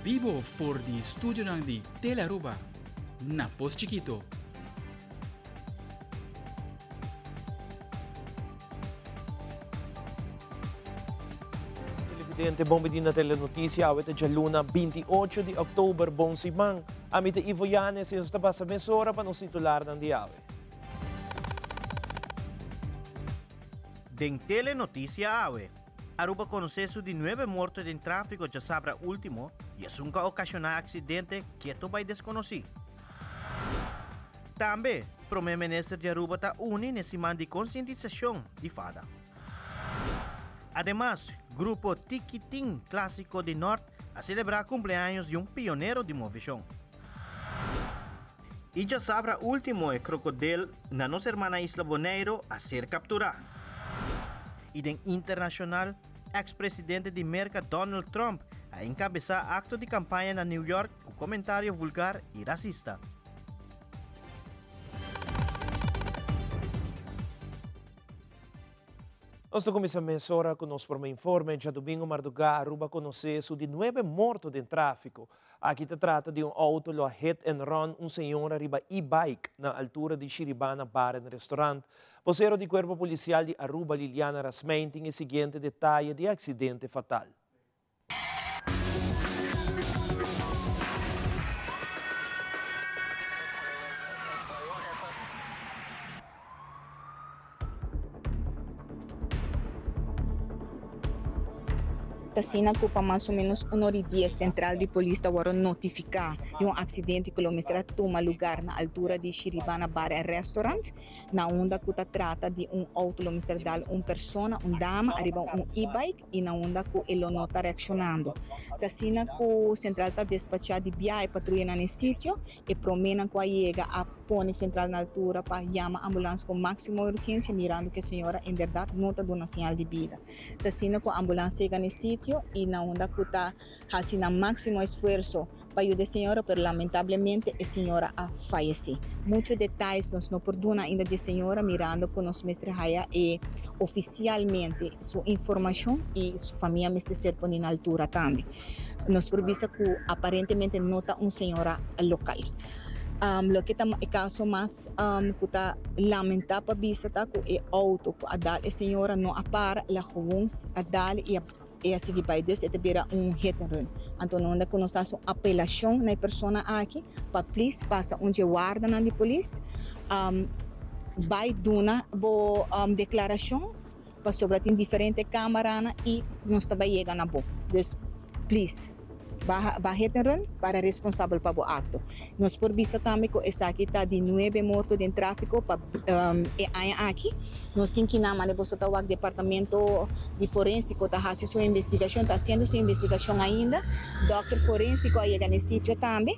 bibo for di studionan di Telearuba na Pos Chikito. Televidente, bon bini na Telenoticia. Awe ta djaluna 28 di oktober. Bon siman. Ami ta Ivo Yanes y nos ta pasa mesora pa nos titularnan di awe. Den Telenoticia awe, Aruba conoce su di nuebe morto den trafico djasabra ultimo y esun cu a ocasiona accidente keto bay desconoci. Tambe, Prome Minister di Aruba ta uni n'e siman di concientisacion di fada. Ademas, grupo Tiki Tin Clasico di Nort a celebra cumpleaños di un pionero di movecion. Y djasabra ultimo e krokodil na nos hermana isla Boneiro a ser kapturá. Y den internashonal, eks presidente di Merka Donald Trump a enkabesá akto di kampaña na New York ku komentario vulgar y rasista. Nos ta kuminsá mesora ku nos promé informe. Djadumingu mardugá Aruba konosé su di nuebe morto den tráfiko. Aki ta trata di un outo lo a hit and run un señora riba e-bike na altura di Shiribana Bar and Restaurant. Bosero di Cuerpo Policial di Aruba Liliana Rasmijn tin e siguiente detaye di e accidente fatal. T'asina ku pa mas o ménos un ora i dies sentral di polis ta wòrdu notifiká di un aksidente ku lo mester a tuma lugar na altura di Shiribana Bar en Restaurant, na unda ku ta trata di un outo lo mester dal un persona, un dama, ariba un e-bike i na unda ku e lo no ta reakshonando. T'asina ku sentral ta despachá di bia e patruyanan na e sitio. E proménan ku a yega a pone sentral na altura pa yama ambulans ku máksimo urgensia mirando ku e señora en bèrdat no ta duna señal di bida. Ta asina ku ambulans yega na e sitio i na unda ku ta hasi nan máksimo esfuerso pa yuda e señora pero lamentablemente e señora a fayesé. Muchu detayes nos no por duna ainda di e señora mirando ku nos mester haya e ofisialmente su informashon i su famia mester ser poni na altura tambe. Nos por bisa ku aparentemente no ta un señora lokal. Loke ta e kaso mas ku ta lamentá pa bisa ta ku e outo ku a dal e señora no a para, el a gewoon a dal i e a sigui bai. Dus e ta bira un hit and run. Anto no unda ku nos ta hasi un apelashon na e persona aki pa plis pasa un dje wardanan di polis bai duna bo deklarashon pasobra tin diferente camaranan y nos ta bay yega na bo. Dus please baha ba hit and run para responsabel pa bo acto. Nos por bisa tambe cu esaki ta di nuebe morto den trafico pa e aña aki. Nos tin ki nan manda boso ta wak departamento di forensico ta haci su investigacion, ta haciendo su investigacion ainda. Dokter forensico a yega na e sitio tambe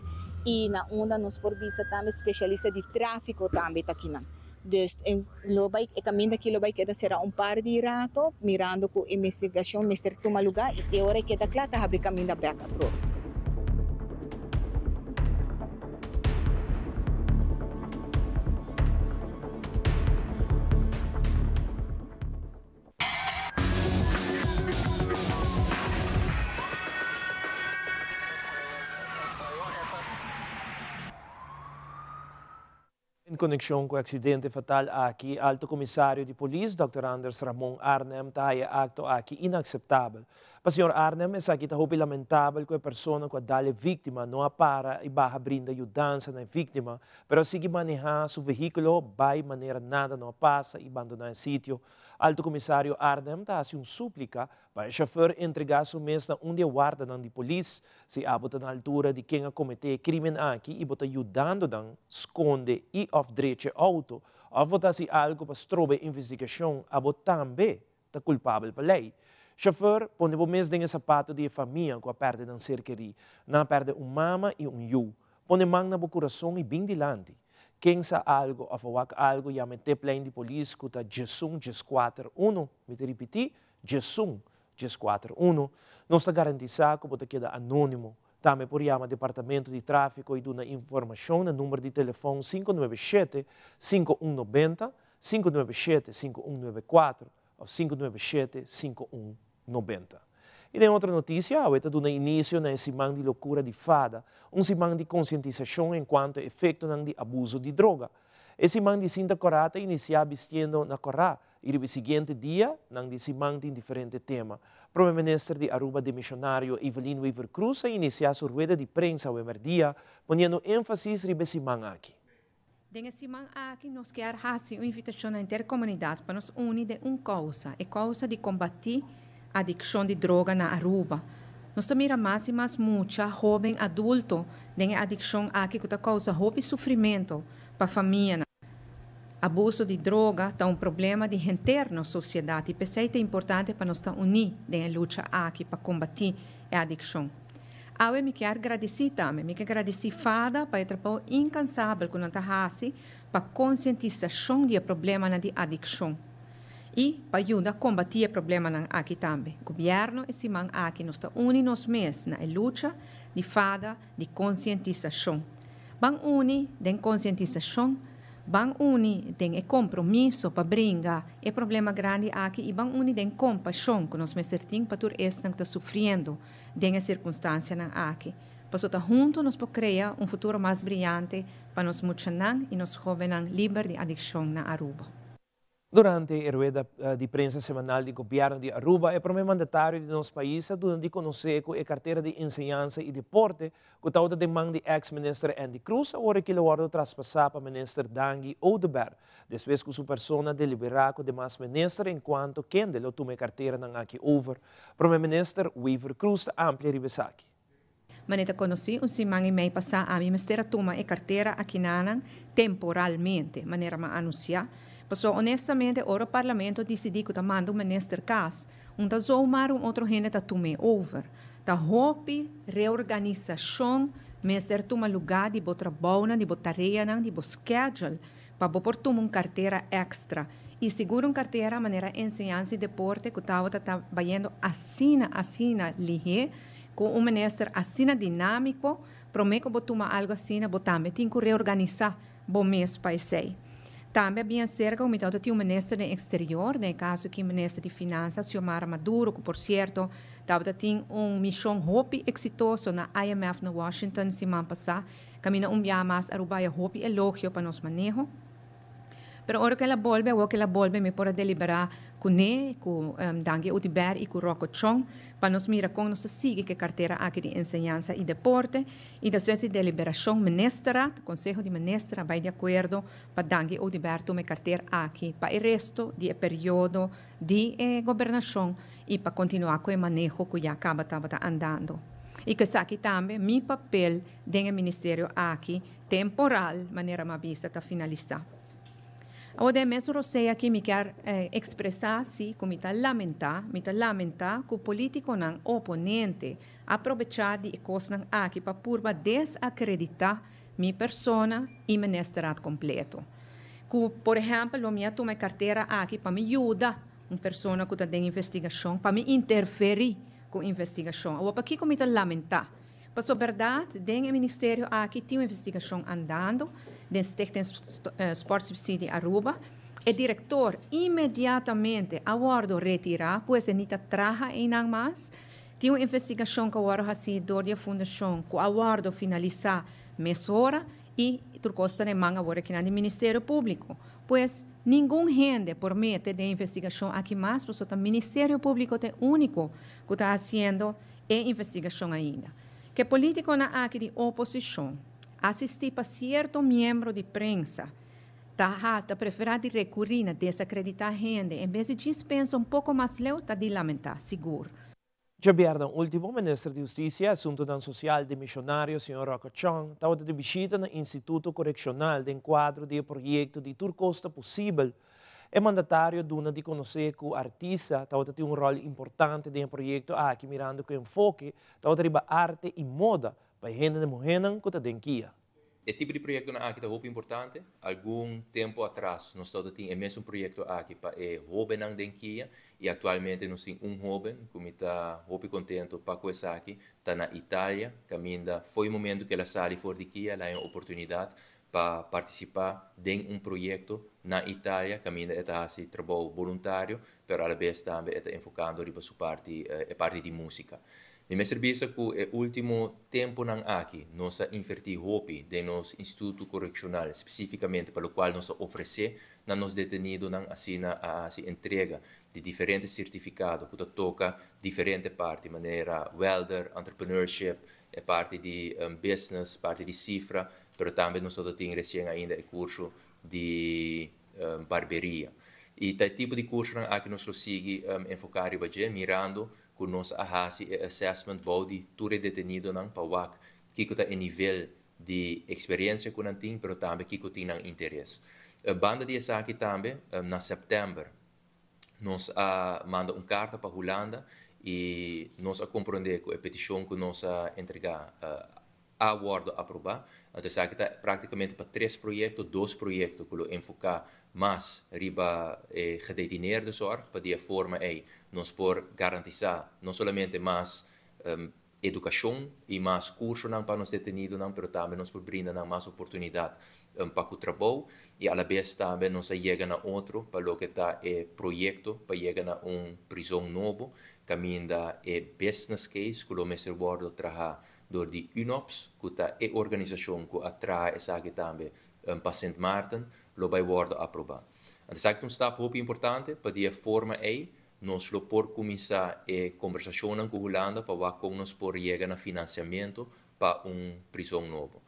y na unda nos por bisa tambe specialista di trafico tambe ta kinan. Dus e lo bai e kaminda aki lo bai keda sera un par di rato mirando ku investigashon mester tuma lugá i te ora e keda kla ta habri kaminda bèk atrobe. En konekshon ku e aksidente fatal aki, Alto Komisario di Polis, Dòkter Anders Ramon Arnhem ta haya e akto aki inakseptabel. Pa señor Arnhem esaki ta hopi lamentabel ku e persona ku a dal e víktima no a para i baha brinda yudansa na e víktima, pero a sigui manehá su vehíkulo bai manera nada no a pasa i bandoná e sitio. Alto Komisario Arnhem ta hasi un súplika pa e shofèr entregá su mes na un di e wardanan di polis. Si abo ta na altura di ken a kometé e krímen aki i bo ta yudando nan skonde i òf drecha e outo, òf bo ta hasi algu pa stroba e investigashon, abo tambe ta kulpabel pa lei. Shofèr, pone bo mes den e sapato di e famia ku a pèrdè nan ser kerí. Nan a pèrdè un mama i un yu. Pone man na bo kurason i bin dilanti. Ken sa algu òf a wak algu, yama e tiplijn di polis ku ta 11 14 unu. Mi ta ripití, 11 14 unu. Nos ta garantisá ku bo ta keda anónimo. Tambe por yama Departamento di Tráfiko i duna informashon na number di telefòn 597 5190, 597 5194 òf 597 5190. Y den otro noticia, awe ta duna inicio na e siman di locura di fada, un siman di concientisacion en cuanto efectonan di abuso di droga. E siman di cinta cora ta inicia bistiendo na cora y riba e siguiente dia nan di siman tin diferente tema. Prome Minister di Aruba demisionario Evelyn Wever-Croes a inicia su rueda di prensa awe merdia, poniendo enfasis riba e siman aki. Den e siman aki nos kier hasi un invitashon na henter komunidat pa nos uni den un kousa, e kousa di kombatí adikshon di droga na Aruba. Nos ta mira mas i mas mucha, hóben, adulto den e adikshon aki ku ta kousa hopi sufrimentu pa famianan. Abuso di droga ta un problema di henter nos sosiedat i p'esei ta importante pa nos ta uní den e lucha aki pa kombatí e adikshon. Awe mi kier gradisí tambe. Mi ke gradisí fada pa e trabou inkansabel ku nan ta hasi pa konsientisashon di e problemanan di adikshon i pa yuda kombatí e problemanan aki tambe. Gobièrnu e siman aki nos ta uni nos mes na e lucha di fada di konsientisashon. Ban uni den konsientisashon, ban uni den e kompromiso pa bringa e problema grandi aki i ban uni den kompashon ku nos mester tin pa tur esnan ku ta sufriendo den e sirkunstansianan aki. Pasobra ta huntu nos por krea un futuro mas briante pa nos muchanan i nos hóbennan liber di adikshon na Aruba. Durante e rueda di prensa semanal di Gobièrnu di Aruba, e prome mandatario di nos pais a duna di konosé ku e kartera di Enseñansa i Deporte ku tabata den man di eks minister Endy Croes awor e kila wòrdu traspasá pa minister Dangui Oduber despues ku su persona deliberá ku demas minister enkuanto kende lo tuma e karteranan aki over. Prome Minister Wever Croes ta amplia riba esaki. Manera ta konosí, un siman i mei pasá ami mester a tuma e kartera akinanan temporalmente, manera m'a anunsiá. Pasobra honestamente ora Parlamento disidí ku ta manda un minister kas, un ta zomaar un otro hende ta tum'é over. Ta hopi reorganisashon mester tuma lugá di bo trabounan, di bo tareanan, di bo schedule pa bo por tuma un kartera èkstra. I sigur un kartera manera enseñansa i deporte ku tabata ta bayendo asina asina lihé, ku un minister asina dinámiko, promé ku bo tuma algu asina bo tambe tin ku reorganisá bo mes pa esei. Tambe a bien serka ku mi tabata tin un minister den eksterior, den e kaso aki minister di Finansa Xiomara Maduro ku por sierto tabata tin un mishon hopi eksitoso na IMF na Washington siman pasá. Caminda un biaha mas Aruba haya hopi elogio pa nos maneho. Pero ora cu el a bolbe, awor cu el a bolbe mi por a delibera cu ne, cu Dangui Oduber y cu Rocco Chong pa nos mira con nos ta sigui cu e cartera aki di enseñansa y deporte. Y despues di deliberacion Ministerraad, Conseho di Minister a bay di acuerdo pa Dangui Oduber tuma e cartera aki pa e resto di e periodo di e gobernacion y pa continua cu e maneho cu ya caba tabata andando. Y cu esaki tambe mi papel den e ministerio aki temporal, manera m'a bisa, ta finalisá. Awor den e mesun rosea aki mi kier expresá si cu mi ta lamentá, mi ta lamentá cu politiconan oponente a probechá di e cosnan aki pa purba desacreditá mi persona y ministerat completo. Cu, por ehempel, lo mi a tuma e cartera aki pa mi yuda un persona cu ta den investigacion, pa mi interferí cu investigacion. Awor, pakico mi ta lamentá? Pasobra berdad, den e ministerio aki tin un investigacion andando den Stichting Sportsubsidie Aruba. E director inmediatamente a wordo retira, pues e ni ta traha eynan mas. Tin un investigacion cu a wordo haci door di e fundacion cu a wordo finalisa mesora y tur cos ta den man awor akinan di Ministerio Publico. Pues ningun hende por mete den e investigacion aki mas pasobra ta Ministerio Publico ta e unico cu ta haciendo e investigashon ainda. Ke politikonan aki di oposishon, asistí pa sierto miembro di prensa, ta has ta preferá di rekurí na desakreditá hende en bes di djis pensa un poko mas leu ta di lamentá, sigur. Djabièrnè último, Minister di Hustisia, Asuntunan Sosial demishonario señor Rocco Chong tabata di bishita na Instituto Korekshonal den kuadro di e proyekto di Tur Kos Ta Posibel. E mandatario duna di konosé ku artista tabata tin un ròl importante den e proyekto aki mirando ku e enfoke tabata riba arte i moda pa e hende den muhénan ku ta den kia. E tipo di proyectonan aki ta hopi importante. Algun tempo atras nos tabata tin e mesun proyecto aki pa e hobennan den Kia y actualmente nos tin un hoben cu mi ta hopi contento pa cu esaki ta na Italia caminda fo'i momento cu el a sali for di Kia el a haña oportunidad pa participa den un proyecto na Italia caminda e ta haci trabou boluntario pero alabes tambe e ta enfocando riba su parti e parti di musica. Mi mester bisa cu e ultimo temponan aki nos a inverti hopi den nos instituto correccional specificamente pa locual nos ta ofrece na nos detenidonan asina a haci entrega di diferente certificado cu ta toca diferente parti manera welder, entrepreneurship, e parti di business, parti di cifra, pero tambe nos ta tin recien ainda e curso di barberia. Y ta e tipo di cursonan aki nos lo sigui enfoca riba dje mirando cu nos a haci e assessment bou di tur e detenidonan pa wak kico ta e nivel di experiencia cu nan tin pero tambe kico tin nan interes. Banda di esaki tambe na september nos a manda un carta pa Hulanda y nos a comprende cu e peticion cu nos a entrega a wordo aproba. Anto esaki ta practicamente pa tres proyecto, dos proyecto cu lo enfoca mas riba e gedetineerde zorg, pa di e forma ey nos por garantisa no solamente mas educacion y mas cursonan pa nos detenidonan, pero tambe nos por brinda nan mas oportunidad pa cu trabou y alabes tambe nos a yega na otro pa loke ta e proyecto pa yega na un prizon nobo caminda e business case cu lo mester wordo traha dor di UNOPS, ku ta e organisashon ku a traha esaki tambe pa Sint Maarten, lo bai wòrdu aprobá. Anto esaki ta un stap hopi importante, pa di e forma ei nos lo por kuminsá e kombersashonnan ku Hulanda pa wak kon nos por yega na finansiamentu pa un prizon nobo.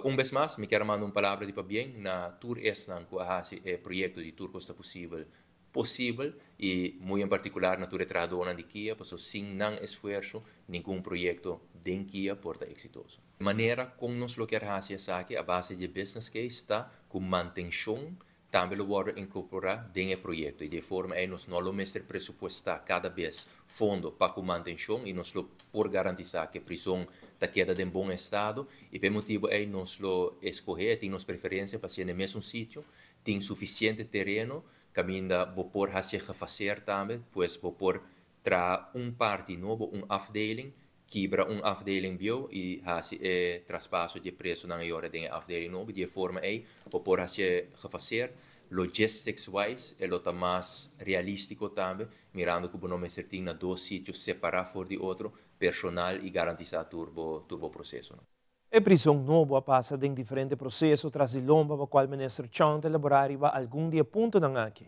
Un bes mas mi kier a manda un palabra di pabien na tur esnan ku a hasi e proyekto di Tur Kos Ta Posibel posibel y muy en particular na tur e trahadornan di kia paso sin nan esfuerso ningun proyecto den kia por ta exitoso. Manera con nos lo kier haci esaki a base di e business case ta cu mantencion tambe lo wordo incorpora den e proyecto y di e forma ey nos no lo mester presupuesta cada bes fondo pa cu mantencion y nos lo por garantisa cu e prison ta keda den bon estado y pa e motibo ey nos lo escoge, tin nos preferencia pa haci'e na e mesun sitio, tin suficiente tereno Kaminda bo por hasié gefaseer tambe, pues bo por traha un parti nobo, un afdeling, kibra un afdeling bieu i hasi e traspaso di e presonan e ora den e afdeling nobo. Di e forma ei bo por hasié gefaseer. Logistics wise e lo ta mas realístiko tambe, mirando ku bo no mester tin na dos sitio separá for di otro personal i garantisá tur bo tur bo prosesonan. E prison nobo a pasa den diferente proseso tras di lomba pa cual Minister Chong ta elabora riba algun di e puntonan aki.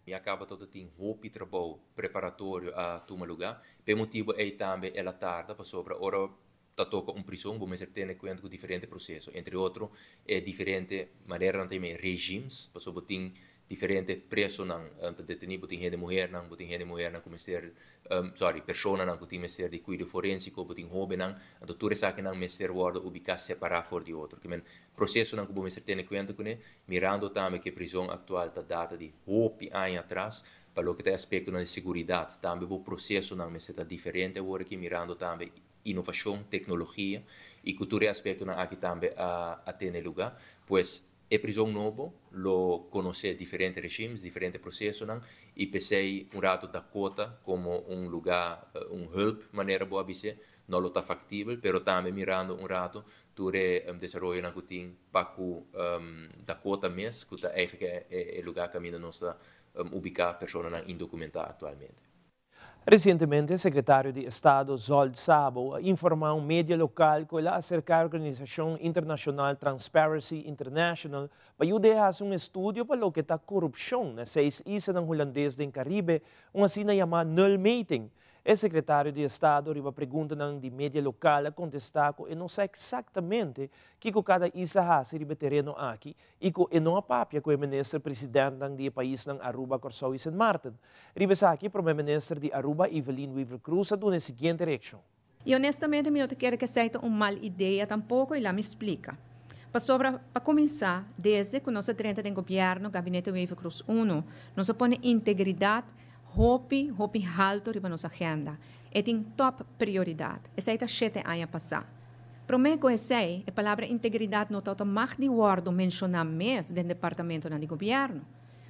Ya caba tot a tin hopi trabou preparatorio a tuma luga. P'e motibo ey tambe el a tarda pasobra ora ta toca un prison bo mester tene cuenta cu diferente proceso, entre otro e diferente maneranan ta yama e regimes, pasobra bo tin Diferente presonan ta detení, bo tin hende muhernan, bo tin hende muhernan ku mester, sorry, personanan ku tin mester di kuido forensiko, bo tin hóbennan, anto tur esakinan mester wòrdu ubiká separá for di otro. Ke men prosesonan ku bo mester tene kuenta kuné, mirando tambe ku e prizon aktual ta data di hopi aña atras, pa loke ta e aspektonan di seguridat, tambe bo prosesonan mester ta diferente awor aki, mirando tambe inovashon, teknologia, i ku tur e aspektonan aki tambe a tene lugá. Pues, E prizon nobo lo konosé diferente regimes, diferente prosesonan i p'esei un rato Dakota komo un lugá, un hulp manera bo a bis'é, no lo ta faktibel, pero tambe mirando un rato tur e desaroyonan ku tin pa ku Dakota mes, ku ta eigenlijk e lugá kaminda nos ta ubiká personanan indokumentá aktualmente. Resientemente Sekretario di Estado Zsolt Szabo a informá un media lokal ku el a aserká e organisashon internashonal Transparency International pa yuda e hasi un estudio pa loke ta korupshon na seis islanan hulandes den Karibe, un asina yamá nulmeting. E sekretario di Estado riba preguntanan di media lokal a kontestá ku e no sa eksaktamente kiko kada isla hasi riba e tereno aki i ku e no a papia ku e minister presidentnan di e paisnan Aruba, Kòrsou i Sint Maarten. Riba esaki, prome minister di Aruba, Evelyn Wever-Croes a duna e siguiente reakshon. I honestamente mi no ta kere ku esei ta un mal idea tampoko i la mi splika. Pasobra, pa kuminsá, desde ku nos a drenta den gobièrnu, Gabinete Wever-Croes uno, nos a pone integridat hopi, hopi haltu riba nos agenda. E tin tòp prioridat. Esei ta shete aña pasá. Prome cu esey, e palabra integridad no tabata mag di wordo menciona mes den departamentonan di gobierno.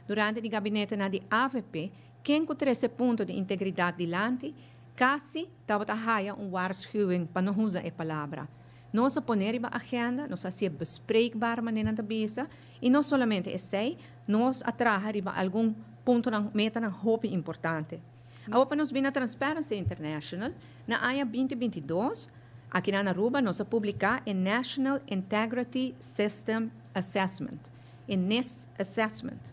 Durante di gabinetenan di avp, ken cu trece punto di integridad dilanti, casi tabata haya un waarschuwing pa no usa e palabra. Nos a pone riba agenda, nos a haci'e bespreekbaar manera nan ta bisa, y no solamente esey, nos a traha riba algun puntonan, metanan hopi importante. Awor pa nos bini na Transparency International, na aña 2022, aki na Aruba nos a publica e National Integrity System Assessment, e NIS Assessment.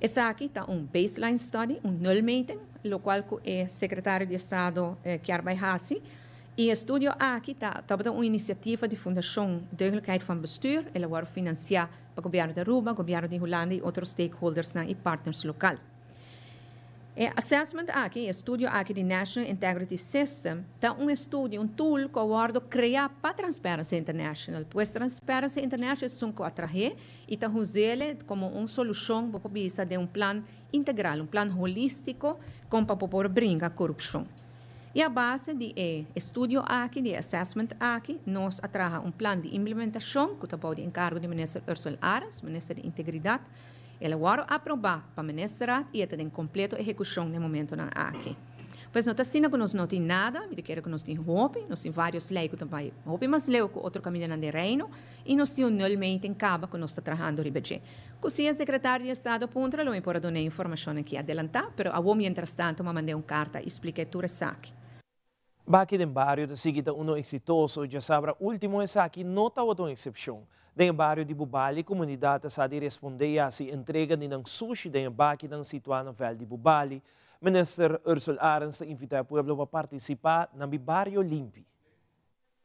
Esaki ta un baseline study, un nulmeting, locual cu e Secretario di Estado kier bay haci. E estudio aki ta tabata un iniciativa di Fundacion Deugdelijkheid van Bestuur, el a wordo financia pa Gobierno di Aruba, Gobierno di Hulanda y otro stakeholdersnan y partners local. E assessment aki, e estudio aki di National Integrity System, ta un estudio, un tool cu a wordo crea pa Transparency International. Pues Transparency International esun cu a trahe y ta huzele como un solucion, bo por bisa, den un plan integral, un plan holistico con pa bo por bringa corupcion. Y a base di e estudio aki, di e assessment aki, nos a traha un plan di implementacion cu ta bou di encargo di Minister Ursell Arends, Minister di Integridad. El a wordo aproba pa Ministerraad y e ta den completo ehecucion den momentonan aki. Pues no ta asina cu nos no tin nada, mi ta kere cu nos tin hopi, nos tin varios ley cu ta bay hopi mas leu cu otro camindanan den Reino y nos tin un nulmeting caba cu nos ta trahando riba dje. Cu si e Secretario di Estado puntra lo mi por a duna e informacion aki adelanta, pero awo mientrastanto m'a mand'e un carta y splic'e tur esaki. Baki den bario ta sigui ta uno exitoso, djasabra ultimo esaki no tabata un excepcion. Den e bario di Bubali comunidad ta sa di responde y haci entrega di nan sushi den e bakinan situa na veld di Bubali. Minister Ursell Arends ta invita e pueblo pa participa na Mi Bario Limpi.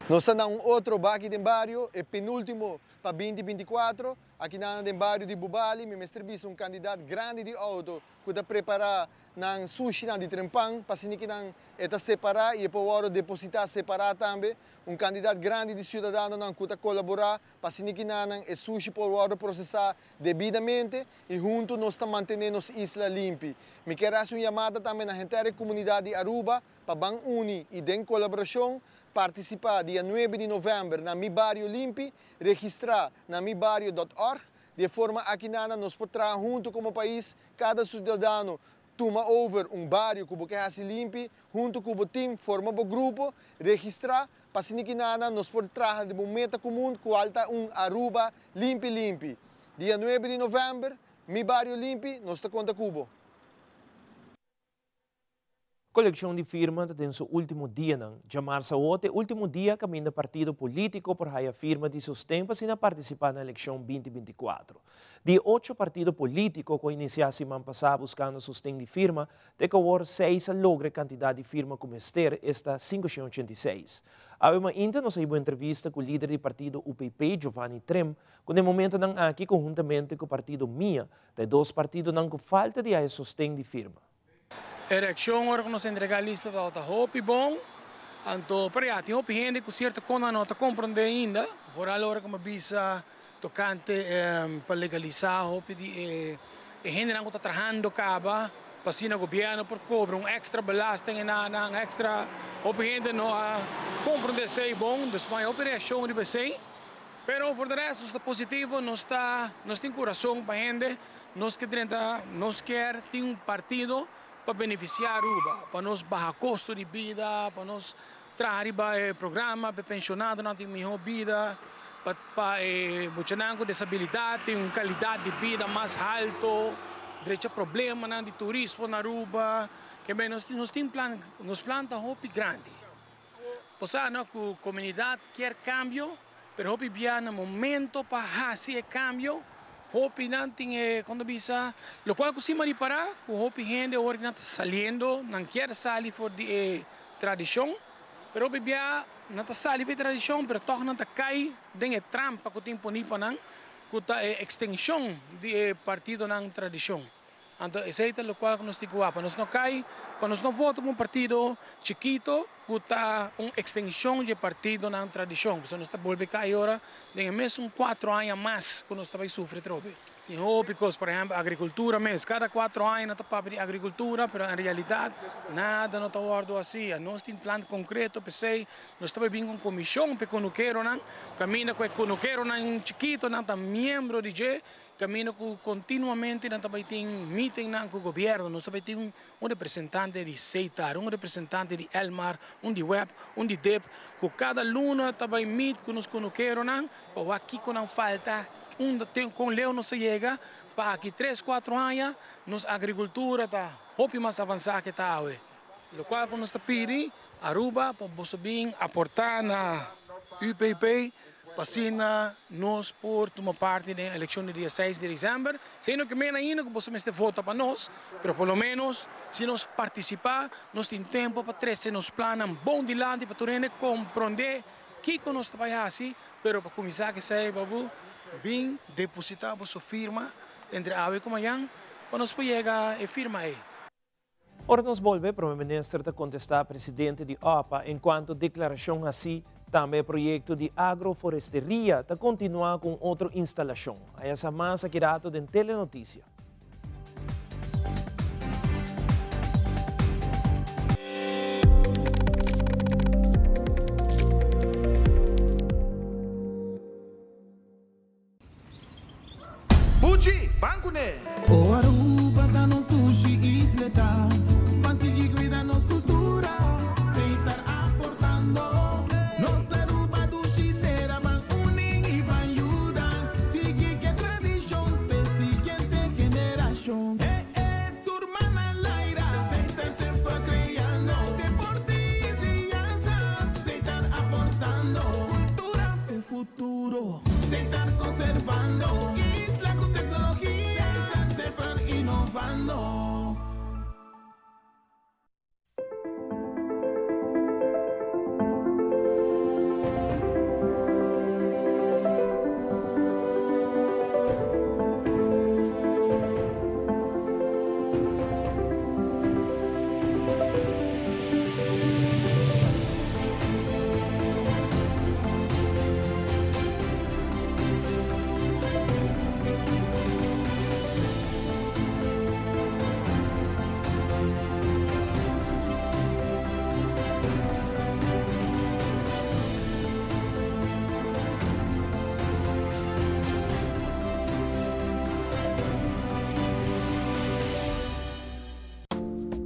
Nos ta na un otro baki den bario, e penultimo pa 2024. Aki nan den bario di Bubali mi mester bisa un kandidat grandi di outo ku ta prepará nan sushinan di trempan pa asina ki nan e ta separá i e por wòrdu depositá separá tambe. Un kandidat grandi di siudadanonan ku ta kolaborá pa asina ki nan e sushi por wòrdu prosesá debidamente i huntu nos ta mantené nos isla limpi. Mi kier hasi un yamada tambe na henter e komunidat di Aruba pa ban uni i den kolaborashon partisipá dia 9 di novèmber na Mi Bario Limpi, registrá na mibario dòt org. Di e forma aki nana nos por traha huntu komo pais, kada siudadano tuma over un bario ku bo ke hasi limpi, huntu ku bo tim forma bo grupo, registrá, pa asina ki nana nos por traha riba un meta komun kual ta un Aruba limpi limpi. Dia 9 di novèmber, Mi Bario Limpi, nos ta konta ku bo. Kolekshon di firma ta den su último dianan. Djamarsa awor ta e último dia kaminda partido polítiko por haya firma di sosten pa asina partisipá na elekshon 2024. Di e ocho partido polítiko ku a inisiá siman pasá buskando sosten di firma, te ku awor seis a logra e kantidat di firma ku mester, esta 586. Awe mainta nos a hiba un entrevista ku lider di partido UPP, Giovanni Trim, ku na e momentonan aki konhuntamente ku partido mia ta e dos partidonan ku falta di haya sosten di firma. E reaccion ora cu nos a entrega lista tabata hopi bon, anto pero ya tin hopi hende cu cierto cosnan no ta comprende ainda, vooral ora cu mi a bisa tocante pa legalisa hopi di e hendenan cu ta trahando caba pa asina gobierno por cobra un extra belasting enanan extra, hopi hende no a comprende esey bon, dus mi a hopi reaccion riba esey, pero voor de rest nos ta positivo, nos ta nos tin curason pa hende. Nos ke drenta, nos kier tin un partido pa beneficia Aruba, pa nos baha costo di bida, pa nos traha riba e programa pa e pensionadonan tin miho bida, pa pa e muchanan cu desabilidad tin un calidad di bida mas halto, drecha problemanan di turismo na Aruba. Ke bay nos nos tin plan, nos plan ta hopi grandi. Bo sa no cu comunidad kier cambio, pero hopi bia na momento pa haci e cambio, hopi nan tin e, con ta bisa, locual cu si mari para, cu hopi hende awor nan ta saliendo, nan kier sali for di e tradicion, pero hopi bia nan ta sali for di e tradicion, pero toch nan ta cay den e trampa cu tin poni pa nan, cu ta e extension di e partidonan tradicion. Anto esey ta locual cu nos tin cu wak, pa nos no cay, pa nos no vota pa un partido chikito cu ta un extension dje partidonan tradicion, pasobra nos ta bolbe cay ora den e mesun 4 aña mas cu nos ta bay sufri atrobe. Tin hopi kos, por ehèmpel agrikultura mes, kada kuatro aña nan ta papia di agrikultura, pero en realidat nada no ta wòrdu hasí. Nos tin plan konkreto, p'esei nos ta bai bin ku un komishon pa e kunukeronan, kaminda ku e kunukeronan chikitonan ta miembro di dje, kaminda ku kontinuamente nan ta bai tin meetingnan ku gobièrnu. Nos ta bai tin un representante di Setar, un representante di Elmar, un di web, un di dip, ku kada luna ta bai meet ku nos kunukeronan pa wak kiko nan falta, unda tin kon leu nos a yega, pa aki tres kuatro aña nos agrikultura ta hopi mas avansá ke ta awe. Lokual ku nos ta pidi Aruba pa boso bin aportá na UPP pa asina nos por tuma parti den elekshon di dia seis di desèmber. Esei no ke men ainda ku boso mester vota pa nos, pero por lo ménos si nos partisipá nos tin tempu pa trese nos plannan bon dilanti pa tur hende komprondé kiko nos ta bai hasi. Pero pa kuminsá ku esei bo bin depositá boso firma entre awe ku mañan pa nos por yega e firma ei. Ora nos bolbe, Prome Minister ta contesta presidente di OPA encuanto declaracion haci. Tambe e proyecto di agroforesteria ta continua cu un otro instalacion. Haya sa mas aki rato den Telenoticia. Buchi, ban kuné! O Aruba ta nos dushi isleta, ban sigui cuida nos cultura, Setar aportando. Nos Aruba dushi tera, ban uni y ban yuda, sigui ke tradicion p'e siguiente generacion. E e tur man al aire, Setar semper creando, deporte y enseñanza, Setar aportando, cultura p'e futuro. Setar conservando isla cu tecnologia. Setar semper innovando.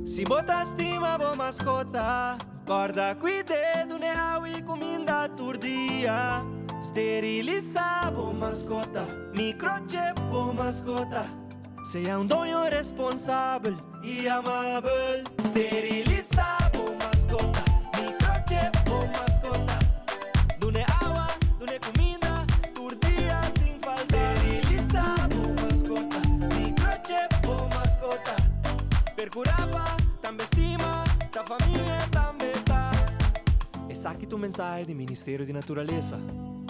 Si bo ta stima bo maskota, kòrda kuid'é, dun'é awa i kuminda tur dia. Sterilisá bo maskota, microchip bo maskota. Sea un doño responsabel i amabel. Sterilisá bo maskota, microchip bo maskota. Dun'é awa, dun'é kuminda tur dia sin falta. Sterilisá bo maskota, microchip bo maskota. Percurá pa tambe stima, ta famia tambe ta. Esaki ta un mensahe di Ministerio di Naturalesa.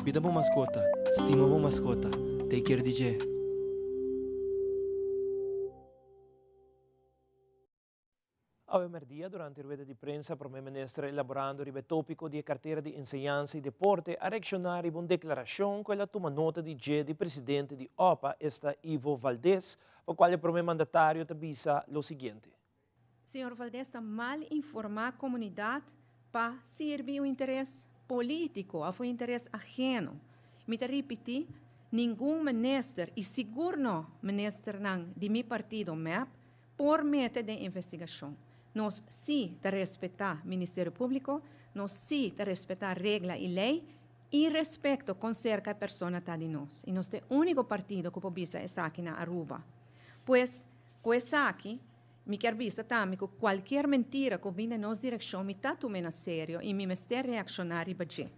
Cuida bo mascota, stima bo mascota, take care di dje. Awe merdia durante rueda di prensa Prome Minister elaborando riba e topico di e cartera di Enseñansa y Deporte a reacciona riba un declaracion cu el a tuma nota di dje di presidente di opa esta Ivo Valdez pa cual e prome mandatario ta bisa lo siguiente. Señor Valdez ta mal informa comunidad pa sirbi un interes politico of un interes ajeno. Mi ta ripiti, ningun minister y sigur no ministernan di mi partido mep por mete den investigacion. Nos si ta respeta Ministerio Publico, nos si ta respeta regla y ley y respecto con cerca e persona ta di nos. Y nos ta e unico partido cu por bisa esaki na Aruba. Pues, cu esaki, mi kier bisa tambe cu cualkier mentira cu bin den nos direccion mi ta tume na serio y mi mester reacciona riba dje.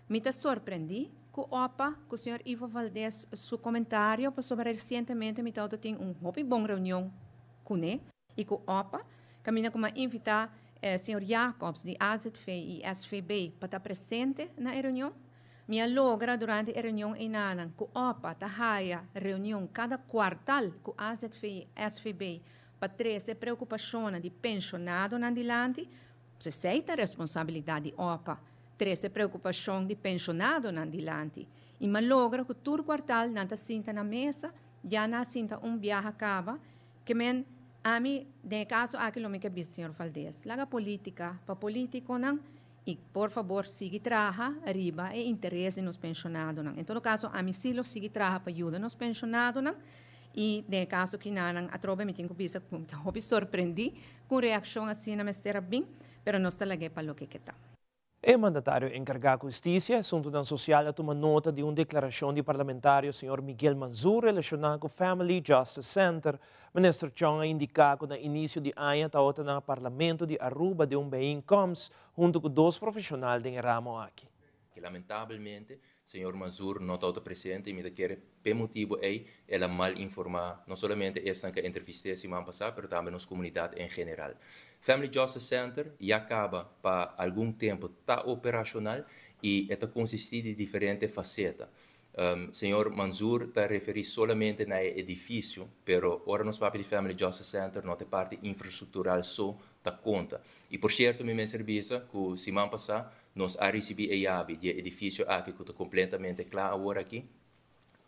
Mi ta sorprendí ku opa ku señor Ivo Valdez su komentario pasobra resientemente mi tabata tin un hopi bon reunion kuné i ku opa kaminda ku mi a invitá señor Jacobs di AZV i SVB pa ta presente na e reunion. Mi a logra durante e reunion einanan ku opa ta haya reunion kada kuartal ku AZV i SVB pa trese preokupashonnan di penshonadonan dilanti. Esei ta responsabilidat di opa. Trese preokupashon di penshonadonan dilanti i malogra ku tur kuartal nan ta sinta na mesa Ya nan a sinta un biaha kaba, ke men ami den e kaso aki lo mi ke bisa señor Valdez, laga politica pa politiconan y por fabor sigui traha riba e interes di nos pensionadonan. En todo caso ami si lo sigui traha pa yuda nos pensionadonan y den e caso kinanan atrobe mi tin cu bisa cu mi ta hopi sorprendi cu un reaccion asina mester a bin, pero nos ta lag'e pa loke ke ta. E mandatario enkargá ku hustisia i asuntunan sosial a tuma nota di un deklarashon di parlamentario señor Miguel Manzur relashoná ku Family Justice Center. Minister Chong a indiká ku na inisio di aña tabata na Parlamento di Aruba den un bijeenkomst huntu ku dos profeshonal den e ramo aki. Ke lamentabelmente señor Manzur no tabata presente i mi ta kere p'e motibu ei el a mal informá no solamente esnan ku a entrevist'é siman pasá pero tambe nos komunidat en general. Family Justice Center ya kaba pa algun tempu ta operashonal i e ta konsistí di diferente faseta. Señor Manzur ta referí solamente na e edifisio, pero ora nos papia di Family Justice Center no ta e parti infrastruktural so ta konta. I por sierto mi mester bisa ku siman pasá Nos a ricibi e yabi di e edificio aki cu ta completamente cla awor aki.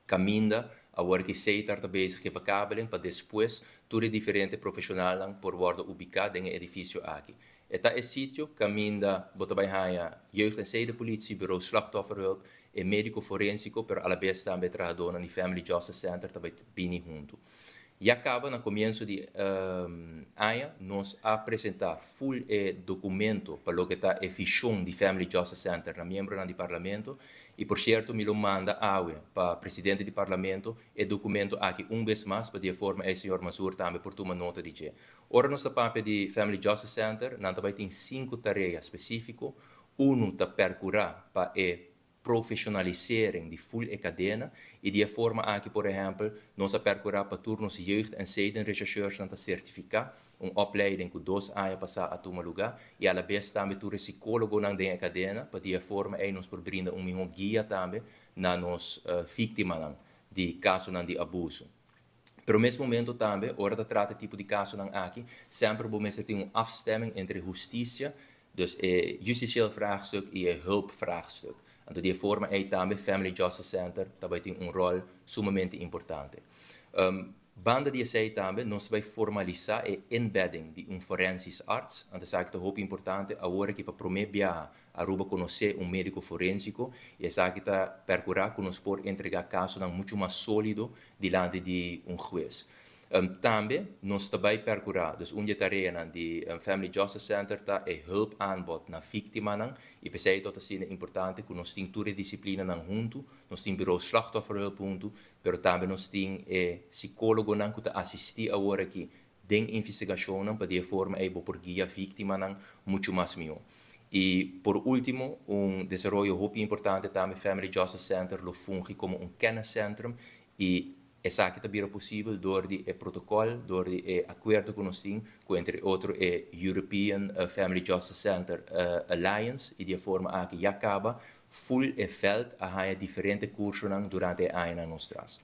Caminda awor aki Setar ta bezig gepa kabeling pa despues tur e diferente profesionalnan por wordo ubica den e edificio aki. E ta e sitio caminda bo ta bay haya Jeugd en Zedenpolitie, Bureau Slachtofferhulp, e medico forensico pero alabes tambe e trahadornan di Family Justice Center ta bay bini hunto. Ya caba na comienso di aña nos a presenta full e documento pa loke ta e vision di Family Justice Center na miembronan di Parlamento y por cierto mi lo manda awe pa Presidente di Parlamento e documento aki un bes mas pa di e forma ey señor Mazur tambe por tuma nota di dje. Ora nos ta papia di Family Justice Center nan ta bay tin cinco tarea specifico, uno ta percura pa e profesionalisering di full e cadena y di e forma aki por ehempel nos a percura pa tur nos jeugd en zedenrechercheursnan ta certifica, un opleiding cu dos aña pasa a tuma luga y alabes tambe tur e psicologonan den e cadena pa di e forma ey nos por brinda un miho guia tambe na nos victimanan di casonan di abuso. Pero mes momento tambe, ora ta trata e tipo di casonan aki, semper bo mester tin un afstemming entre husticia, dus e justicieel vraagstuk y e hulpvraagstuk. Anto di e forma ey tambe Family Justice Center ta bay tin un rol sumamente importante. Banda di esey tambe nos ta bay formalisa e inbedding di un forensisch arts, anto esaki ta hopi importante awor aki pa prome biaha Aruba conoce un medico forensico y esaki ta percura cu nos por entrega casonan mucho mas solido dilanti di un huez. Tambe nos ta bay percura, dus un di e tareanan di Family Justice Center ta e hulpaanbod na victimanan y p'esey ta asina importante cu nos tin tur e disciplinanan hunto, nos tin Bureau Slachtofferhulp hunto, pero tambe nos tin e psicologonan cu ta asisti awor aki den investigashonnan pa di e forma ei bo por guia víktimanan muchu mas mihó. I por último, un desaroyo hopi importante tambe Family Justice Center lo fungi komo un kenniscentrum i esaki ta bira posibel dor di e protokòl, dor di e akuerdo ku nos tin ku entre otro e European Family Justice Center Alliance i di e forma aki ya kaba ful e vèlt a haña diferente kursonan durante e añanan nos tras.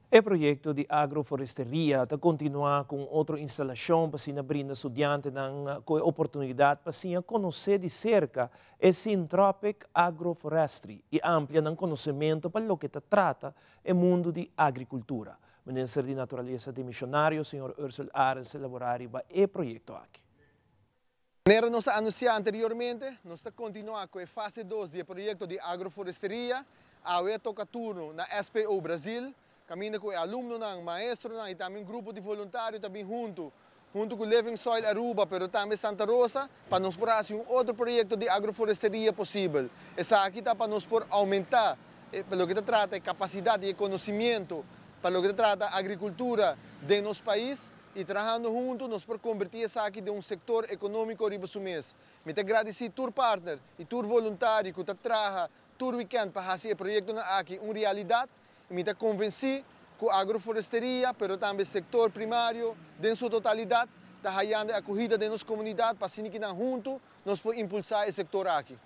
E proyekto di agroforesteria ta kontinuá ku un otro instalashon pa asina brinda studiantenan ku e oportunidat pa siña konosé di serka e Syntropic Agroforestry i amplia nan konosementu pa loke ta trata e mundu di agrikultura. Minister di Naturalesa Demishonario, señor Ursell Arends elaborá riba e proyekto aki. Manera nos a anunsiá anteriormente, nos ta kontinuá ku e fase dos di e proyekto di agroforesteria. Awe a toka turno na SPO Brazil, kaminda ku e alumnonan, maestronan i tambe un grupo di voluntario ta bin huntu, huntu ku Living Soil Aruba pero tambe Santa Rosa, pa nos por hasi un otro proyekto di agroforesteria posibel. Esaki ta pa nos por oumentá pa loke ta trata e kapasidat i e konosimiento pa loke ta trata agrikultura den nos pais. I trahando huntu nos por kombertí esaki den un sektor ekonómiko riba su mes. Mi ta gradisí tur partner i tur voluntario ku ta traha tur wikènt pa hasi e proyektonan aki un realidat i mi ta konvensí ku agroforesteria pero tambe sektor primario den su totalidat ta hayando e akohida den nos komunidat pa asina kinan huntu nos por impulsá e sektor aki.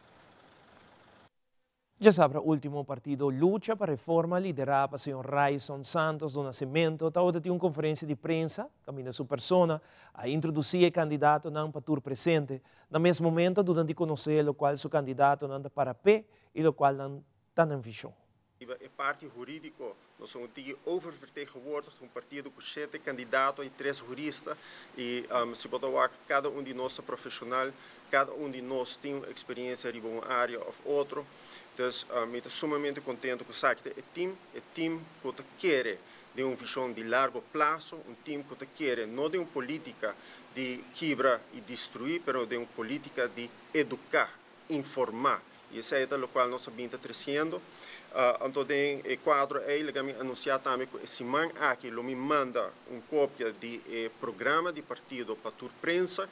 Djasabra ultimo partido Lucha pa Reforma liderá pa señor Ryson Santos do Nascimento tabata tin un conferencia di prensa caminda su persona a introduci e candidatonan pa tur presente. Na mes momento a duna di conoce locual su candidatonan ta para p'e y locual nan ta nan vision. Riba e parti huridico nos ta un tiki oververtegenwoordigd, un partido cu shete candidato y tres hurista y si bo ta wak cada un di nos ta profesional, cada un di nos tin un experiencia riba un area of otro. Dus mi ta sumamente contento cu esaki ta e team, e team cu ta kere den un vision di largo plazo, un team cu ta kere no den un politica di kibra y destrui, pero den un politica di educa, informa y esey ta locual nos a bin ta treciendo. Anto den e cuadro ey laga mi anuncia tambe cu e siman aki lo mi manda un copia di e programa di partido pa tur prensa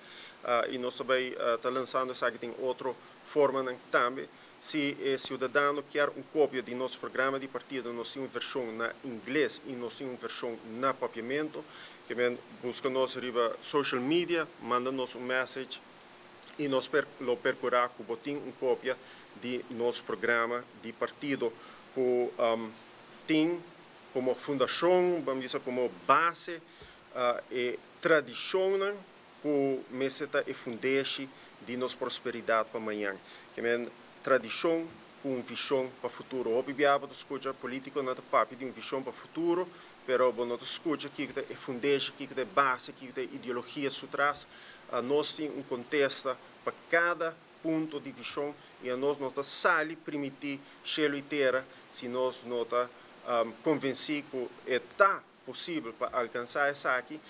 y nos ta bay ta lanzando esaki den otro formanan tambe. Si e ciudadano kier un copia di nos programa di partido nos tin un version na ingles y nos tin un version na papiamento. Ke men busca nos riba social media, manda nos un message y nos lo percura cu bo tin un copia di nos programa di partido cu tin como fundacion, ban bisa como base, e tradicionnan cu mester ta e fundeshi di nos prosperidad pa mañan. Ke men tradicion cu un vision pa futuro. Hopi bia bo ta scucha politiconan ta papia di un vision pa futuro, pero bo no ta scucha kico ta e fundeshi, kico ta e base, kico ta e ideologia su tras. Nos tin un contesta pa cada punto di vision y anos no ta sali primiti cielo y tera si nos no ta convenci cu e ta posibel pa alcansa esaki.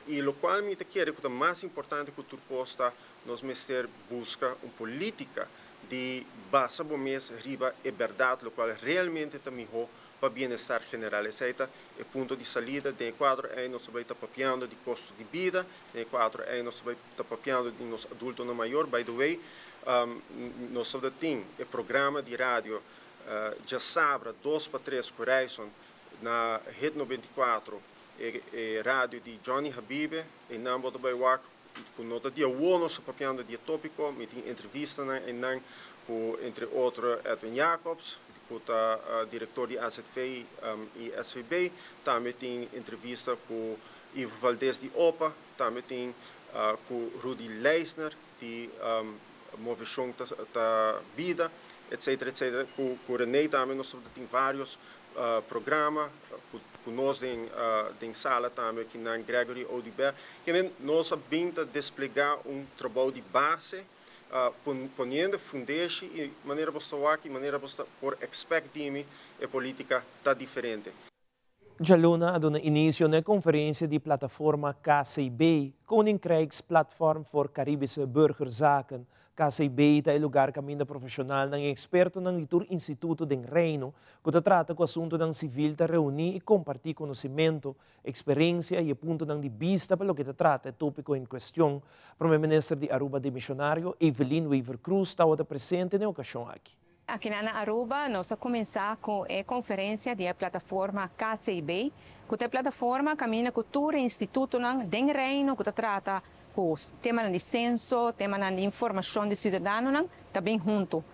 Y locual mi ta kere cu ta mas importante cu tur cos ta nos mester busca un politica di basa bo mes riba e berdad locual realmente ta miho pa bienestar general. Esei ta e punto di salida. Den e cuadro ei nos ta bay ta papiando di costo di bida, den e cuadro ei nos ta bay ta papiando di nos adultonan mayor. By the way, nos tabata tin e programa di radio djasabra dos pa tres cu Ryson na Hit 94, e radio di Johnny Habibe. Einan bo ta bay wak cu no ta di awo nos ta papiando di e topico. Mi tin entrevistanan einan cu entre otro Edwin Jacobs, cu ta director di AZV y SVB. Tambe tin entrevista cu Ivo Valdez di opa, tambe tin cu Rudy Leisner di Movecion ta Bida, etcetera, etcetera. Cu Rene tambe nos tin varios programa, cu nos den sala tambe kinan Gregory Oduber. Kende nos a bin ta desplega un trabou di base, poniendo fundeshi y manera bo ta wak y manera bo ta por expect di mi, e politica ta diferente. Djaluna a duna inisio na e konferensia di plataforma KCB, Koninkrijksplatform voor Caribische Burgerzaken. KCB ta e lugar kaminda profeshonalnan i ekspertonan di tur instituto den Reino ku ta trata ku asuntunan sivil ta reuní i kompartí konosementu, eksperensia i e puntonan di bista pa loke ta trata e tópiko en kuestion. Prome Minister di Aruba demisionario, Evelyn Wever-Croes tabata presente na e okashon aki. Akinan na Aruba nos a kuminsá ku e konferensia di e plataforma KCB, ku ta e plataforma kaminda ku tur e institutonan den Reino ku ta trata ku temanan di senso, temanan di informashon di siudadanonan ta bin huntu.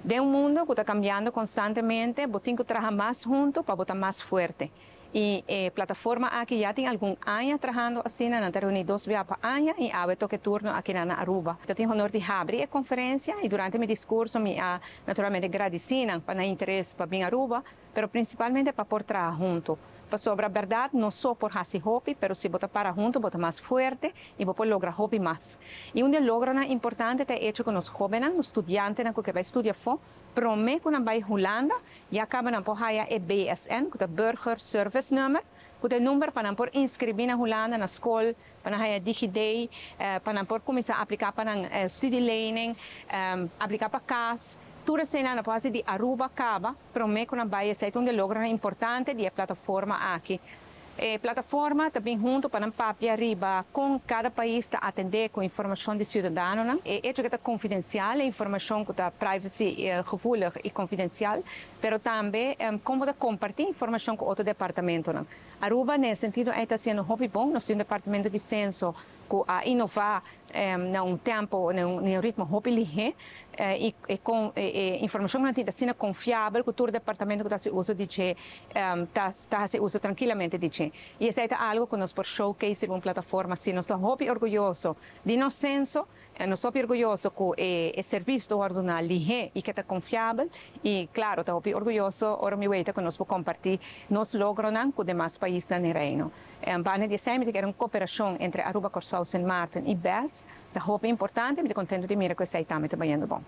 Den un mundo ku ta kambiando konstantemente bo tin ku traha mas huntu pa bo ta mas fuerte. I e plataforma aki ya tin algun aña trahando asina, nan ta reuní dos bia pa aña i awe toke turno akinan na Aruba. Mi ta tin honor di habri e konferensia i durante mi diskurso mi a naturalmente gradisí nan pa nan interes pa bin Aruba, pero prinsipalmente pa por traha huntu. Pasobra bèrdat no so por hasi hopi, pero si bo ta para huntu bo ta mas fuerte i bo por logra hopi mas. I un di e logronan importante ta e echo ku nos hóbennan, nos studiantenan ku ke bai studia afó, Prome ku nan bai Hulanda, ya kaba nan por haya e BSN, ku ta Burger Service Nummer, ku ta e number pa nan por inskribí na Hulanda na skol, pa nan haya DigiD, pa nan por kuminsá apliká pa nan studielening, apliká pa kas. Tur eseinan nan por hasi di Aruba kaba prome ku nan bai. Esei ta un di e logronan importante di e plataforma aki. E plataforma ta bin hunto pa nan papia riba con cada pais ta atende cu informacion di ciudadanonan. E hecho cu ta confidencial, e informacion cu ta privacy gevoelig y confidencial, pero tambe con bo ta comparti informacion cu otro departamentonan. Aruba den e sentido ey ta haciendo hopi bon. Nos tin un departamento di censo ku a inová na un tempo, na un ritmo hopi lihé i e e informashon ku nan tin ta asina konfiabel ku tur departamento ku ta hasi uso di dje ta ta hasi uso trankilamente di dje. I esei ta algu ku nos por showcase riba un plataforma asina. Nos ta hopi orguyoso di nos senso, nos hopi orguyoso ku e e servisio ta wòrdu duna lihé i ke ta konfiabel i klaro ta hopi orguyoso ora mi weta ku nos por kompartí nos logronan ku demas paisnan den Reino. Banda di esei mi ta kere un koperashon entre Aruba, Kòrsou, Sint Maarten i bes ta hopi importante. Mi ta kontentu di mira ku esei tambe ta bayendo bon.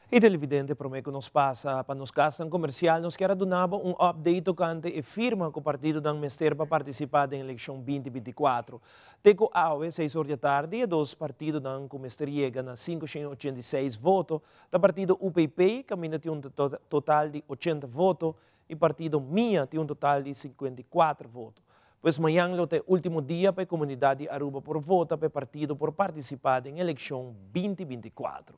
E televidente promé ku nos pasa pa nos kasnan komersial nos kier a duna bo un update tokante e firma ku partidonan mester pa partisipá den elekshon 2024. Te ku awe seis or di atardi e dos partidonan ku mester yega na 586 voto ta partido UPP kaminda tin un total di 80 voto i partido mia tin un total di 54 voto. Pues mañan lo ta e ultimo dia pa e comunidad di Aruba por vota pa e partido por participa den eleccion 2024.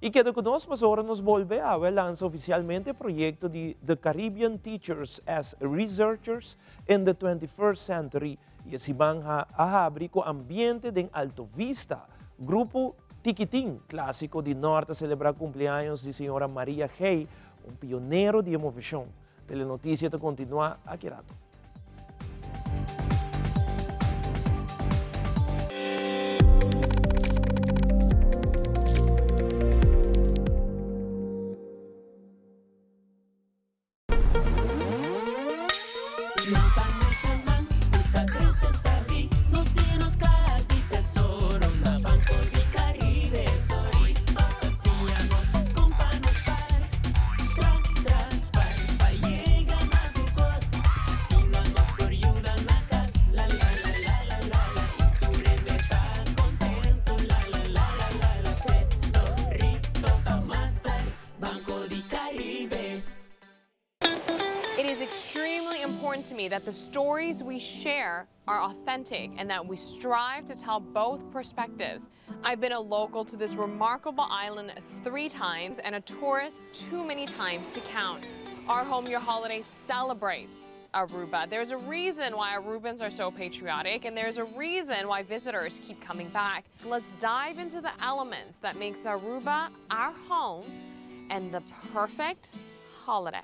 I keda cu nos pasobra ora nos bolbe awe a lansa oficialmente e proyecto di The Caribbean Teachers as Researchers in the 21st Century i e siman a habri cu ambiente den Alto Vista. Grupo Tikitin Clasico di Nort a celebra cumpleaños di señora Maria Gey Un pionero di e moveshon. Telenoticia ta kontinuá aki rato. It is extremely important to me that the stories we share are authentic and that we strive to tell both perspectives. I've been a local to this remarkable island three times and a tourist too many times to count. Our Home Your Holiday celebrates Aruba. There's a reason why Arubans are so patriotic and there's a reason why visitors keep coming back. Let's dive into the elements that makes Aruba our home and the perfect holiday.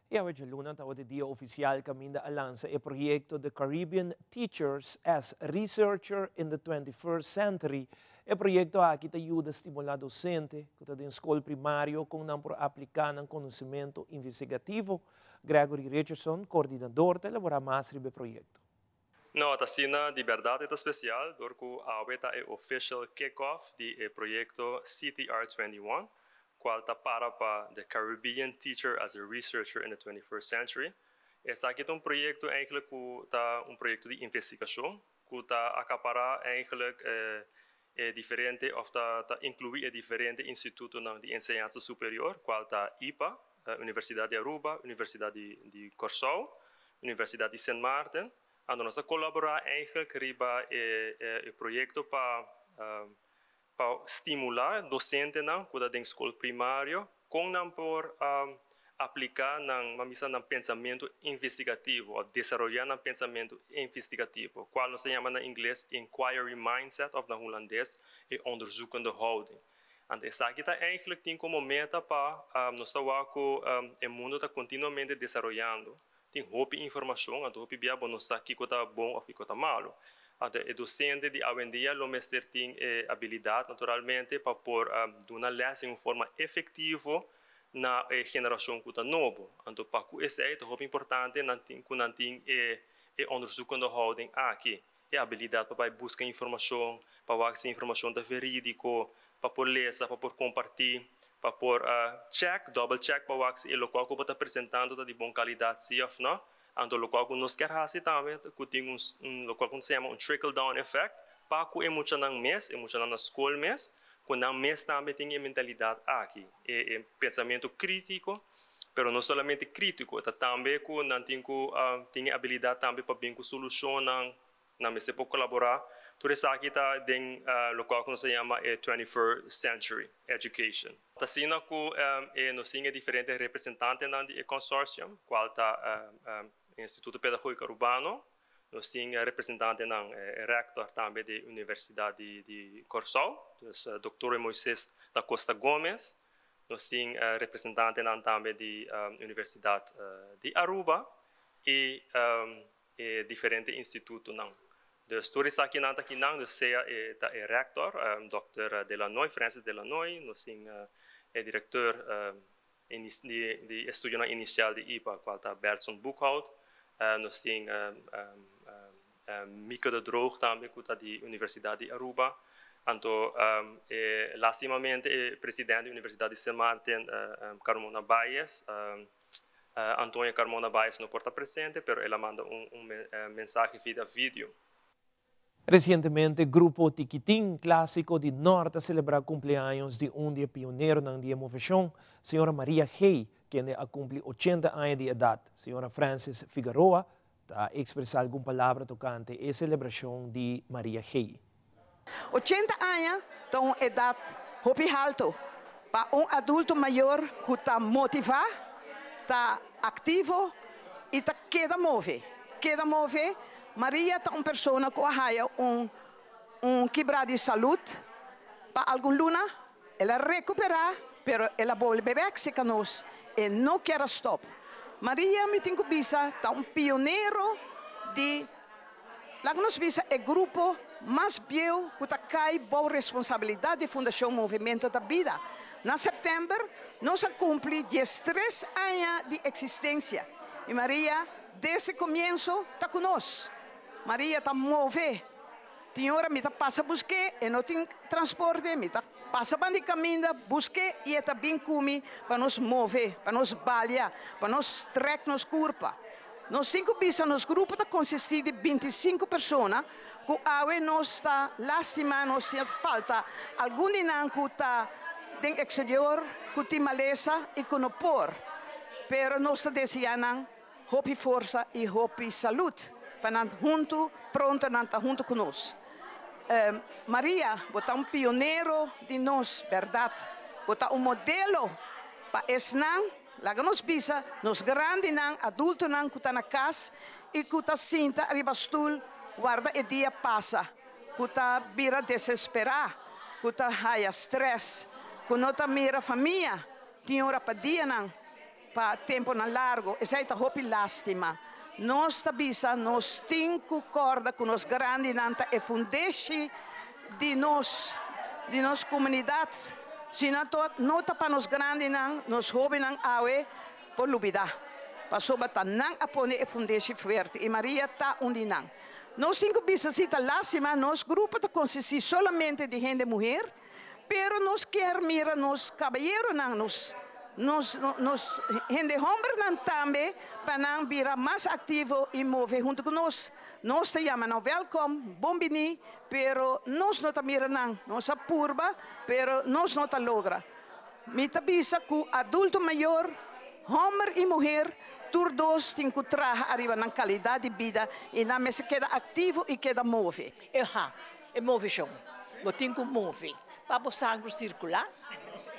E awe djaluna tabata e dia ofisial kaminda a lansa e proyekto The Caribbean Teachers as Researcher in the 21st Century. E proyekto aki ta yuda stimulá dosente ku ta den skol primario kon nan por apliká nan konosementu investigativo. Gregory Richardson, kordinador, ta elaborá mas riba e proyekto. No, ta asina, di berdad e ta special dor cu awe ta e official kick-off di e proyecto CTR 21, cual ta para pa The Caribbean Teacher as a Researcher in the 21st Century. Esaki ta un proyecto eigenlijk cu ta un proyecto di investigacion cu ta acapara eigenlijk e diferente of ta ta inclui e diferente institutonan di enseñansa superior cual ta ipa, Universidad di Aruba, Universidad di di Corsou, Universidad di Sint Maarten. Anto nos ta colabora eigenlijk riba e e proyecto pa pa stimula docentenan cu ta den scol primario con nan por aplica nan, ban bisa, nan pensamentu investigativo of desaroya nan pensamentu investigativo, cual nos ta yama na ingles inquiry mindset of na hulandes e onderzoekende houding. Anto esaki ta eigenlijk tin como meta pa nos ta wak cu e mundo ta continuamente desaroyando, tin hopi informacion, anto hopi bia bo no sa kico ta bon of kico ta malo. Anto e docente di awendia lo mester tin e habilidad naturalmente pa por duna les den un forma efectivo na e generacion cu ta nobo. Anto pa cu esey ta hopi importante nan tin cu nan tin e e onderzoekende houding aki, e habilidad pa bay busca informacion, pa wak si e informacion ta veridico, pa por lesa, pa por comparti, pa por check, double check pa wak si e locual cu bo ta presentando ta di bon calidad si of no. Anto locual cu nos kier haci tambe ta cu tin un locual cu nos ta yama un trickle down effect pa cu e muchanan mes, e muchanan na scol mes, cu nan mes tambe tin e mentalidad aki, e e pensamento critico, pero no solamente critico, ta tambe cu nan tin cu tin e abilidad tambe pa bin cu solucionnan, nan mester por colabora. Tur esaki ta den locual cu nos ta yama e 21st century education. Ta asina cu e nos tin e diferente representantenan di e consortium, cual ta Instituto Pedagogico Arubano, Nos tin representantenan, e rector tambe di Universidad di Corsou, dus Doctor Moises da Costa Gomez. Nos tin representantenan tambe di Universidad di Aruba y e diferente institutonan. Dus tur esakinan ta kinan, dus sea e ta e rector, Doctor Delanoy, Francis Delanoy, nos tin e director di estudionan inicial di ipa cual ta Bertson Boekhout. Nos tin Mieke de Droog tambe cu ta di Universidad di Aruba. Anto lastimamente e president di Universidad di Sint Maarten Carmona Baez, Antonio Carmona Baez no por ta presente pero el a manda un mensahe via video. Resientemente Grupo Tikitin Klásiko di Nort a selebrá kumpleaños di un di e pioneronan di e moveshon, señora Maria Gey, kende a kumpli ochenta aña di edat. Señora Francis Figaroa ta ekspresá algun palabra tokante e selebrashon di Maria Gey. 80 aña ta un edat hopi halto pa un adulto mayor ku ta motivá, ta aktivo i ta keda move, keda move Maria ta un persona ku a haya un un kibrá di salud pa algun luna. El a rekuperá, pero el a bolbe bèk serka nos. E no kier a stòp. Maria, mi tin ku bisa, ta un pionero di, laga nos bisa, e grupo mas bieu ku ta kai bou responsabilidat di Fundashon Movimento ta Bida. Na sèptèmber nos a kumpli diestres aña di eksistensia i Maria Desde comienso ta cu nos. Maria ta move. Tin ora mi ta pasa busque, e no tin transporte, mi ta pasa ban di caminda busque y e ta bin cu mi pa nos move, pa nos balia, pa nos trek nos curpa. Nos tin cu bisa nos grupo ta consisti di 25 persona cu awe nos ta lastima, nos tin falta algun di nan cu ta den exterior, cu tin malesa y cu no por, pero nos ta desea nan Hopi forsa i hopi salud pa nan huntu pronto nan ta huntu ku nos. Maria, bo ta un pionero di nos bèrdat. Bo ta un modelo pa esnan, laga nos bisa, nos grandinan, adultonan ku ta na kas i ku ta sinta riba stul warda e dia pasa, ku ta bira desesperá, ku ta haya strès, ku no ta mira famia tin ora pa dianan. Pa temponan largo, esei ta hopi lastima. Nos ta bisa nos tin cu corda cu nos grandinan ta e fundeshi di nos di nos comunidad. Si no no ta pa nos grandinan, nos hobennan awe por lubida. Pasobra ta nan a pone e fundeshi fuerte y Maria ta un di nan. Nos tin cu bisa si ta lastima nos grupo ta consisti solamente di hende muher. Pero nos kier mira nos caballeronan, nos nos nos hende hombernan tambe pa nan bira mas activo y move hunto cu nos. Nos ta yama nan welkom, bon bini, pero nos no ta mira nan. Nos a purba, pero nos no ta logra. Mi ta bisa cu adulto mayor, homber y muher, tur dos tin cu traha ariba nan calidad di bida y nan mester keda activo y keda move. Eha, e moveshon. Bo tin ku move pa bo sangre sirkulá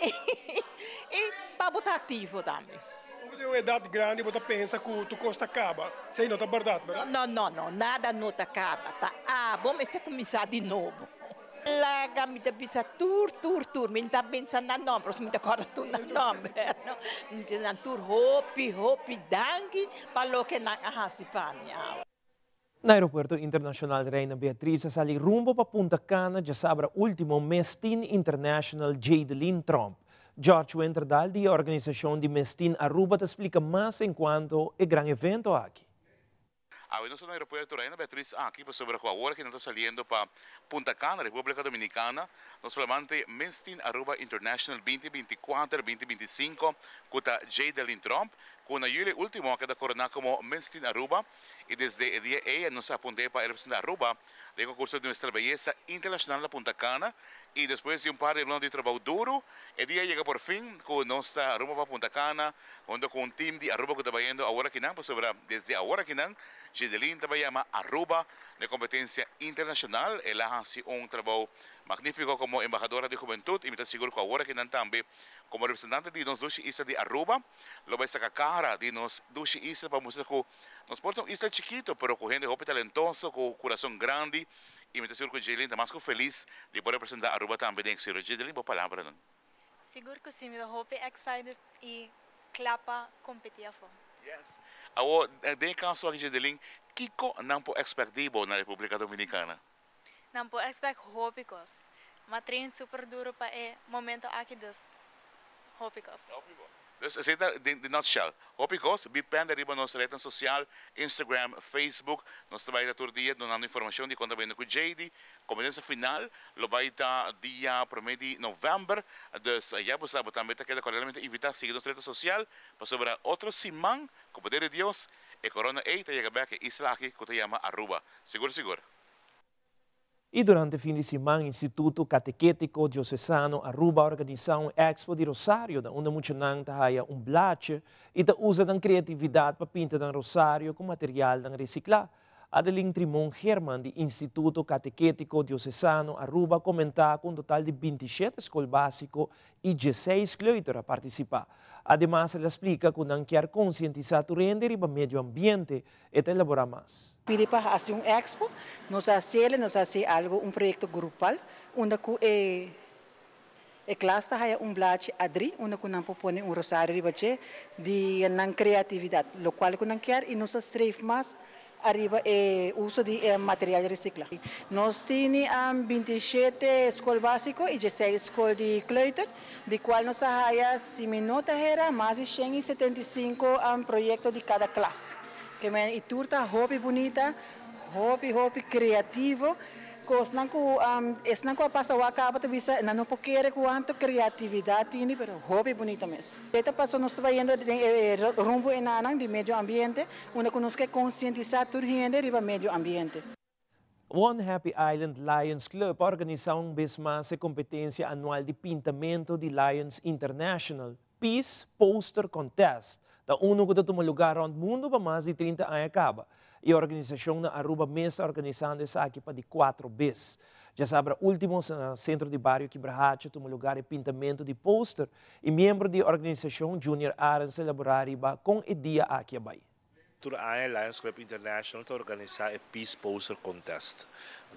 i pa bo ta aktivo tambe. Ora bo tin un edat grandi bo ta pensa ku tur kos ta kaba. Esei no ta bèrdat, bèrdat? No, no, no, nada no ta kaba. Ta abo mester kuminsá di nobo. Laga mi ta bisa tur tur tur mi ta pensa nan nomber pasobra mi ta corda tur nan nomber no mi ta bisa nan tur hopi hopi danki pa loke nan a haci pa mi awe. Na Aeropuerto Internacional Reina Beatriz a sali rumbo pa Punta Cana djasabra ultimo Miss Teen International Jadeline Tromp. George Winterdal di e organisacion di Miss Teen Aruba ta splica mas encuanto e gran evento aki. Awe nos ta na aeropuerto Reina Beatriz aki pasobra cu awor aki nos ta saliendo pa Punta Cana, Republica Dominicana. Nos flamante Miss Teen Aruba International 2024, 2025 cu ta Jadeline Tromp cu na juli ultimo a keda corona como Miss Teen Aruba y desde e dia ey nos a apunte pa e representa Aruba den concurso di Nuestra Belleza Internacional na Punta Cana y despues di un par di luna di trabou duro e dia a yega por fin cu nos ta rumbo pa Punta Cana Hunto cu un team di Aruba cu ta bayendo awor akinan pasobra desde awor akinan Jedeline ta bay yama Aruba na e competencia internacional. El a haci un trabou magnifico como embahadora di hubentud y mi ta sigur cu awor akinan tambe como representante di nos dushi isla di Aruba lo bay saca cara di nos dushi isla pa mustra cu nos por ta un isla chikito pero cu hende hopi talentoso cu curason grandi y mi ta sigur cu Jedeline ta mas cu feliz di por representa Aruba tambe den exterior. Jedeline bo palabranan. Sigur cu si, mi ta hopi excited y cla pa competi afo. Yes. Awor, den e caso aki Jedelyn, kico nan por expect di bo na Republica Dominicana? Nan por expect hopi cos. M'a train super duro pa e momento aki dus hopi cos. Hopi bo. Dus esei ta den nutshell. Hopi kos, bi pende riba nos rednan sosial, Instagram, Facebook. Nos ta bai ta tur dia dunando informashon di kon ta bende ku JD. Kompetensia final lo bai ta dia promé di novèmber. Dus ya bo sa, bo tambe ta keda kordialmente invitá sigui nos rednan sosial pasobra otro siman, ku poder di Dios, e korona ei ta yega bèk e isla aki ku ta yama Aruba. Sigur sigur. Y durante fin di siman Instituto Catequetico Diocesano Aruba a organisa un expo di rosario na unda muchanan ta haya un blachi y ta usa nan creatividad pa pinta nan rosario cu materialnan recicla. Adeline Trimon Geerman di Instituto Catequetico Diocesano Aruba a comenta cu un total di 27 scol basico y 16 kleuter a participa. Ademas el a splica cu nan kier concientisa tur hende riba medio ambiente. E ta elabora mas. Pidi pa haci un expo, nos a haciele, nos a haci algo, un proyecto grupal, unda cu e e klas ta haya un blachi adri, unda cu nan por pone un rosario riba dje, di nan creatividad, locual cu nan kier, y nos a streef mas ariba e uso di e material recicla. Nos tini 27 scol basico y 16 scol di kleuter, di cual nos a haya, si mi no ta hera, mas di 175 proyecto di cada klas. Ke men y tur ta hopi bunita, hopi hopi creativo. Cosnan cu esnan cu a pasa wak caba ta bisa nan no por kere cuanto creatividad tini, pero hopi bunita mes. E ta paso nos ta bayendo den e rumbo enanan di medio ambiente, unda cu nos ke concientisa tur hende riba medio ambiente. One Happy Island Lions Club a organisa un bes mas e competencia anual di pintamento di Lions International, Peace Poster Contest. Ta uno cu ta tuma lugar rond mundo pa mas di 30 aña caba. E organisacion na Aruba mes ta organisando esaki pa di cuatro bes. Djasabra ultimo na Centro di Bario Kibrahacha tuma lugar e pintamento di poster y miembro di e organisacion Junior Arends a elabora riba con e dia aki a bay. Tur aña Lions Club International ta organisá e Peace Poster Contest.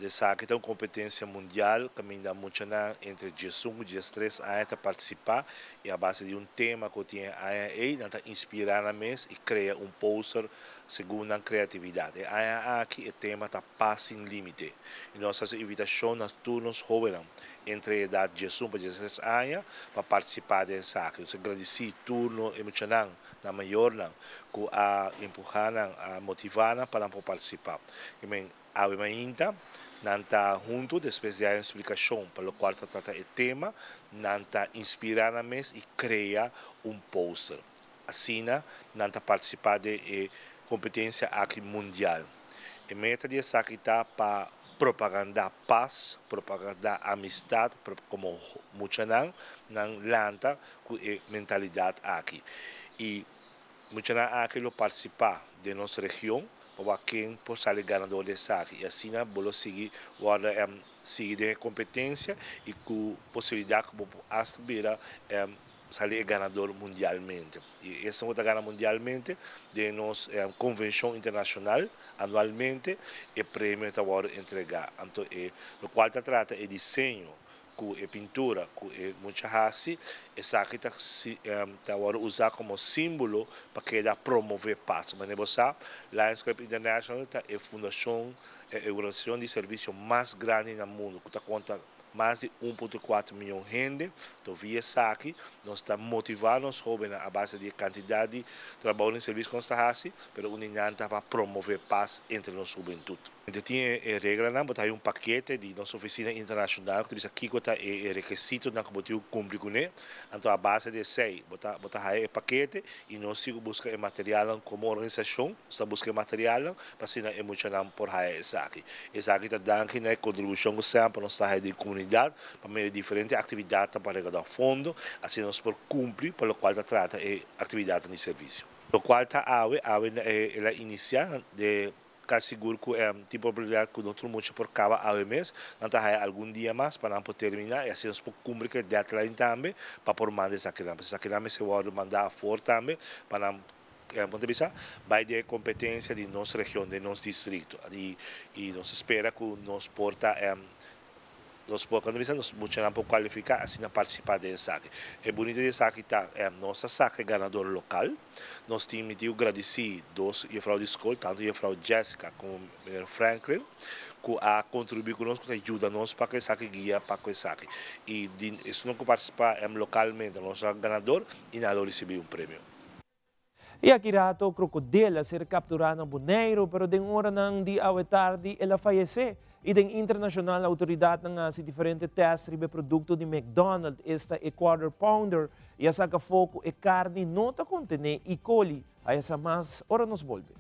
Esaki ta un kompetensia mundial kaminda muchanan entre 11 ku 13 aña ta partisipá i a base di un tema ku tin e aña ei nan ta inspirá nan mes i krea un poster segun nan kreatividat. E aña aki e tema ta Paz sin Límite i nos ta hasi invitashon na tur nos hóbennan entre edat 11 pa 16 aña pa partisipá den esaki. Nos ta gradisí tur nos e muchanan nan mayornan ku a empuhá nan, a motivá nan pa nan por partisipá. I men, awe mainta nan ta huntu despues di haña un splikashon pa lokual ta trata e tema, nan ta inspirá nan mes i krea un poster. Asina nan ta partisipá den e kompetensia aki mundial. E meta di esaki ta pa propagandá pas, propagandá amistat, komo muchanan nan lanta ku e mentalidat aki. I muchanan aki lo partisipá den nos region pa wak ken por sali ganador di esaki. I asina bo lo sigui wòrdu sigui den e kompetensia i ku posibilidat ku bo por asta bira. sali e ganador mundialmente. I esnan ku ta gana mundialmente den nos konvenshon internashonal anualmente e premio ta wòrdu entregá. Anto e lokual ta trata e diseño ku e pintura ku e mucha hasi, esaki ta ta wòrdu usá komo símbolo pa keda promové pas. Manera bo sa, Lions Club International ta e fundashon, e organisashon di servisio mas grandi na mundu ku ta konta mas di un punto kuater mion hende. Anto via esaki nos ta motivá nos hóbennan a base di e kantidat di trabou den servisio ku nos ta hasi, pero un di nan ta pa promové pas entre nos hubentut. Ente tin e reglanan, bo ta haña un pakete di nos ofisina internashonal ku ta bisa kiko ta e rekesitonan ku bo tin ku kumpli kuné. Anto a base di esei bo ta bo ta haña e pakete i nos tin ku buska e materialnan komo organisashon, nos ta buska e materialnan pa asina e muchanan por haña esaki. Esaki ta danki na e kontribushon ku semper nos ta haña den komunidat pa medio di diferente aktividatnan pa rekodá fondo, asina nos por kumpli pa lokual ta trata e aktividatnan di servisio. Lokual ta awe, awe el a inisiá de Ka sigur ku e tin probabilidat ku no tur mucha por kaba awe mes. Nan ta haya algun dia mas pa nan por terminá i asina nos por kumpli ku e deadline tambe pa por manda esakinan. Pasobra esakinan mester wòrdu mandá afor tambe pa nan, kon ta bisa, bai den e kompetensia di nos region, den nos distrikto. I nos ta spera ku nos por ta Nos por cuando bisa nos muchanan por cualifica asina participa den esaki. E bunita di esaki ta nos a saca e ganador local. Nos tin mi tin cu gradici dos juffrouw di school, tanto juffrouw Jessica como meneer Franklin cu a contribui cu nos cu ta yuda nos pa cu esaki guia pa cu esaki. Y di esunnan cu participa localmente nos a ganador y nan lo ricibi un premio. I aki rato krokodil a ser kapturá na Boneiru, pero den oranan di awe tardi el a fayesé. I den internashonal outoridatnan a hasi diferente tèst riba e produkto di McDonald, esta e Quarter Pounder, i a saka afó ku e karni no ta kontené E. coli. Haya sa mas ora nos bolbe.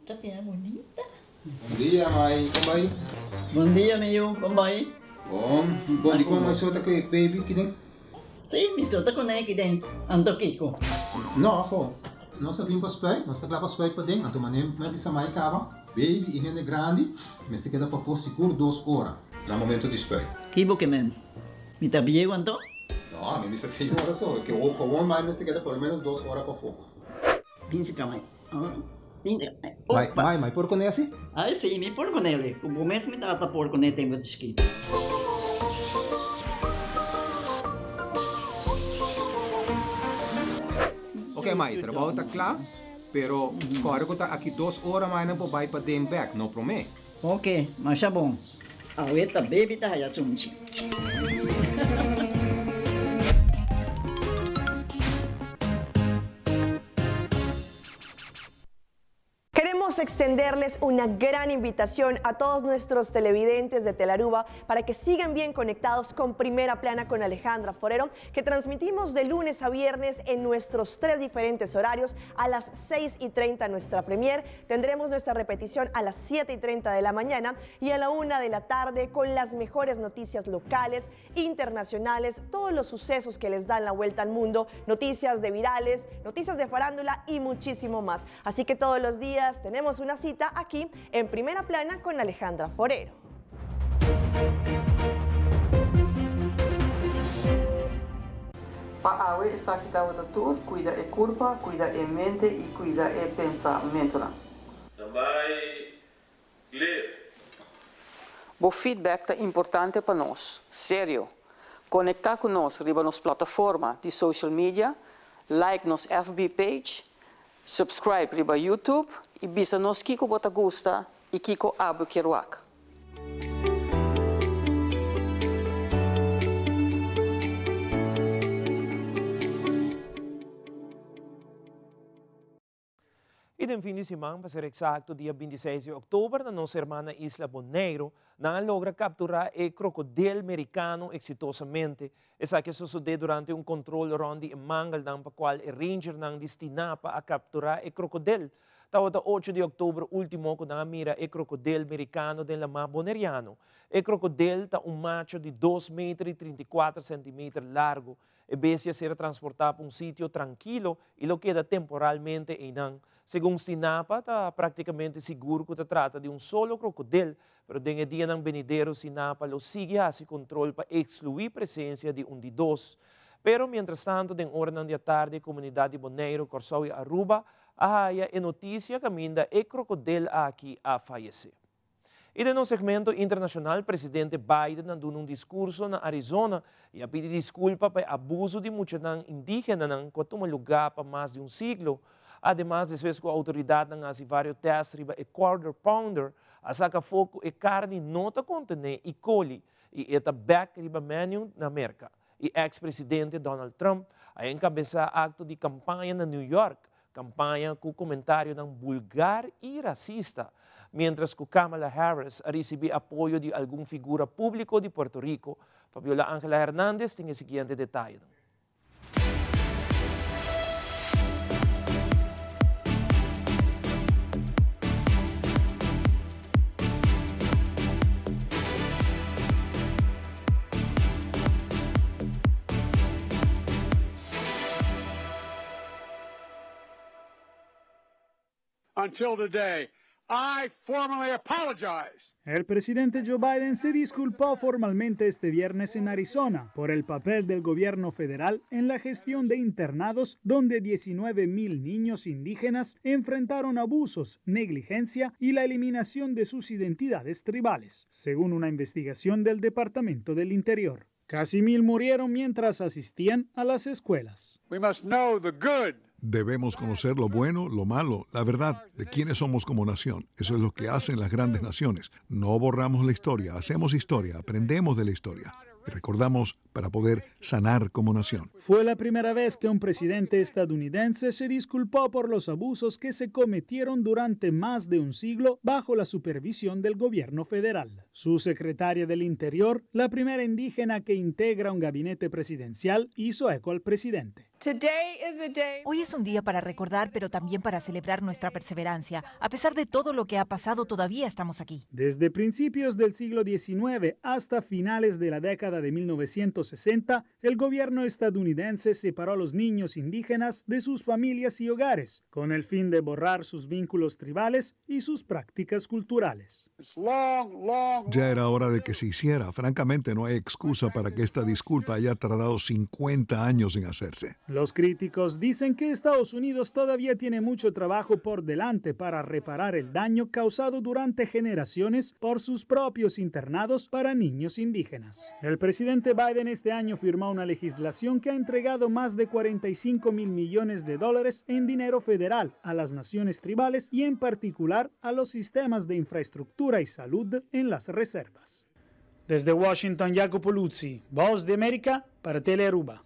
Ta bira bunita. Bon dia mai, kon bai? Bon dia mi yu, kon bai? Bon, bon di kon mai so ta ku e baby kiden? Si, mi so ta kuné kiden, anto kiko? No, ho, nos a bin pa spuit, nos ta kla pa spuit paden, anto manera mi a bisa mai kaba, baby i hende grandi mester keda pafó sigur dos ora na momento di spuit. Kibo ke men? Mi ta bieu anto? No, mi bisa señora so, ke gewoon mai mester keda por lo menos dos ora pafó. Bin si ka mai. Mai, mai, mai por kuné asi? Ai si, mi por kuné. Ku bo mes mi tata por kuné tempu di chikito. Ok mai, trabou ta kla, pero kòrda ku ta aki dos ora mai nan por bai paden bèk, no promé. Ok, masha bon. Awe ta baby ta haya sunchi. Queremos extenderles una gran invitación a todos nuestros televidentes de Telaruba para que sigan bien conectados con Primera Plana con Alejandra Forero, que transmitimos de lunes a viernes en nuestros tres diferentes horarios a las 6 y 30 nuestra premier. Tendremos nuestra repetición a las 7 y 30 de la mañana y a la 1 de la tarde con las mejores noticias locales, internacionales, todos los sucesos que les dan la vuelta al mundo, noticias de virales, noticias de farándula y muchísimo más. Así que todos los días tenemos una cita aquí en Primera Plana con Alejandra Forero. Pa awe esaki tabata tur, cuida e curpa, cuida e mente y cuida e pensamentonan. Standby, clear. Bo feedback ta importante pa nos. Serio! Conecta cu nos riba nos plataforma di social media, like nos FB page, subscribe riba YouTube y bisa nos kico bo ta gusta y kico abo kier wak. I den fin di siman, pa ser eksakto dia bintiseis di òktober, na nos hermana isla Boneiru, nan a logra kapturá e krokodel merikano eksitosamente. Esaki a sosodé durante un kontrol rònt di e mangelnan pa kual e rangernan di Stinapa a kapturá e krokodel. Tabata ocho di òktober último ku nan a mira e krokodel merikano den lamá boneriano. E krokodel ta un macho di dos meter i 34 sèntimeter largu. E bestia a ser transportá pa un sitio trankilo i lo keda temporalmente einan. Segun Stinapa, ta práktikamente sigur ku ta trata di un solo krokodel, pero den e dianan benidero Stinapa lo sigui hasi kontrol pa ekskluí presensia di un di dos. Pero mientrastantu den oranan di atardi e komunidat di Boneiru, Kòrsou i Aruba a haya e notisia kaminda e krokodel aki a fayesé. I den nos segmento internashonal presidente Biden a duna un diskurso na Arizona i a pidi diskulpa pa e abuso di muchanan indígenanan ku a tuma lugá pa mas di un siglo. Ademas despues ku outoridatnan a hasi vários tèst riba e quarter pounder a saka afó ku e karni no ta kontené E. coli i e ta bèk riba menu na Merka. I eks presidente Donald Trump a enkabesá akto di kampaña na New York Campaña cu comentarionan bulgar y racista, mientras cu Kamala Harris a ricibi apoyo di algun figura publico di Puerto Rico. Fabiola Angela Hernandez tin e siguiente detayenan. Until today, I formally apologize. El presidente Joe Biden se disculpó formalmente este viernes en Arizona por el papel del gobierno federal en la gestión de internados donde 19 mil niños indígenas enfrentaron abusos, negligencia y la eliminación de sus identidades tribales, según una investigación del Departamento del Interior. Casi mil murieron mientras asistían a las escuelas. We must know the good. Debemos conocer lo bueno, lo malo, la verdad de quiénes somos como nación. Eso es lo que hacen las grandes naciones. No borramos la historia, hacemos historia, aprendemos de la historia y recordamos para poder sanar como nación. Fue la primera vez que un presidente estadounidense se disculpó por los abusos que se cometieron durante más de un siglo bajo la supervisión del gobierno federal. Su secretaria del Interior, la primera indígena que integra un gabinete presidencial, hizo eco al presidente. Hoy es un día para recordar, pero también para celebrar nuestra perseverancia. A pesar de todo lo que ha pasado, todavía estamos aquí. Desde principios del siglo XIX hasta finales de la década de 1960, el gobierno estadounidense separó a los niños indígenas de sus familias y hogares, con el fin de borrar sus vínculos tribales y sus prácticas culturales. Ya era hora de que se hiciera. Francamente, no hay excusa para que esta disculpa haya tardado 50 años en hacerse. Los críticos dicen que Estados Unidos todavía tiene mucho trabajo por delante para reparar el daño causado durante generaciones por sus propios internados para niños indígenas. El presidente Biden este año firmó una legislación que ha entregado más de 45 mil millones de dólares en dinero federal a las naciones tribales y en particular a los sistemas de infraestructura y salud en las reservas. Desde Washington, Jacopo Luzzi, Voz de América para Telearuba.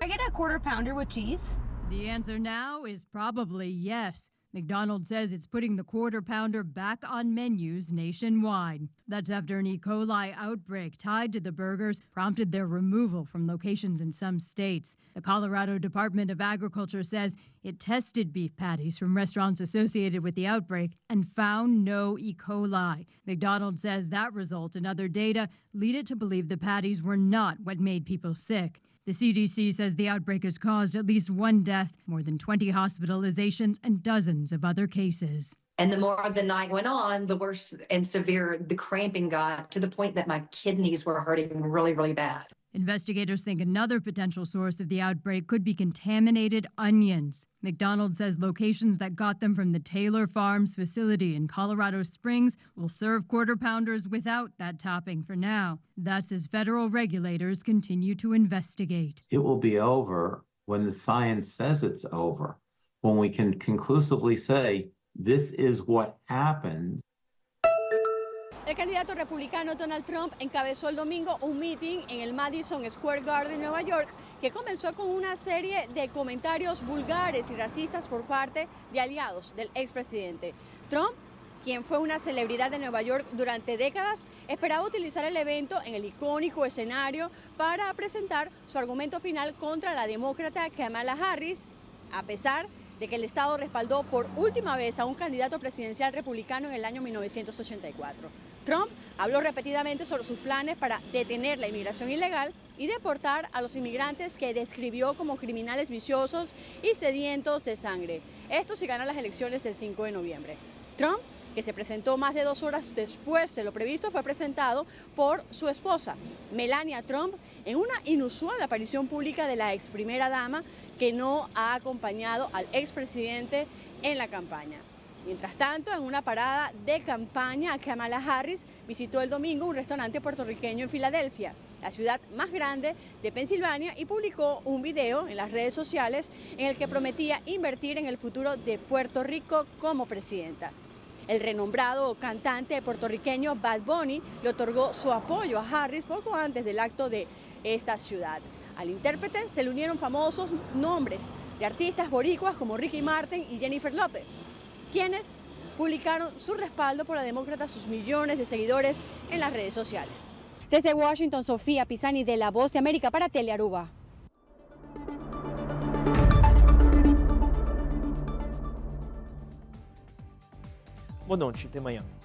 I get a quarter pounder with cheese? The answer now is probably yes. McDonald's says it's putting the quarter pounder back on menus nationwide. That's after an E. coli outbreak tied to the burgers prompted their removal from locations in some states. The Colorado Department of Agriculture says it tested beef patties from restaurants associated with the outbreak and found no E. coli. McDonald's says that result and other data lead it to believe the patties were not what made people sick. The CDC says the outbreak has caused at least one death, more than 20 hospitalizations, and dozens of other cases. And the more the night went on, the worse and severe the cramping got to the point that my kidneys were hurting really, really bad. Investigators think another potential source of the outbreak could be contaminated onions. McDonald's says locations that got them from the Taylor Farms facility in Colorado Springs will serve quarter pounders without that topping for now. That's as federal regulators continue to investigate. It will be over when the science says it's over, when we can conclusively say this is what happened. El candidato republicano Donald Trump encabezó el domingo un meeting en el Madison Square Garden, Nueva York, que comenzó con una serie de comentarios vulgares y racistas por parte de aliados del expresidente. Trump, quien fue una celebridad de Nueva York durante décadas, esperaba utilizar el evento en el icónico escenario para presentar su argumento final contra la demócrata Kamala Harris, a pesar de que el Estado respaldó por última vez a un candidato presidencial republicano en el año 1984. Trump habló repetidamente sobre sus planes para detener la inmigración ilegal y deportar a los inmigrantes que describió como criminales viciosos y sedientos de sangre. Esto si gana las elecciones del 5 de noviembre. Trump, que se presentó más de dos horas después de lo previsto, fue presentado por su esposa, Melania Trump, en una inusual aparición pública de la ex primera dama que no ha acompañado al expresidente en la campaña. Mientras tanto, en una parada de campaña, Kamala Harris visitó el domingo un restaurante puertorriqueño en Filadelfia, la ciudad más grande de Pensilvania, y publicó un video en las redes sociales en el que prometía invertir en el futuro de Puerto Rico como presidenta. El renombrado cantante puertorriqueño Bad Bunny le otorgó su apoyo a Harris poco antes del acto de esta ciudad. Al intérprete se le unieron famosos nombres de artistas boricuas como Ricky Martin y Jennifer López, quienes publicaron su respaldo por la demócrata a sus millones de seguidores en las redes sociales. Desde Washington, Sofía Pisani de La Voz de América para Telearuba. Bon nochi, te mañan.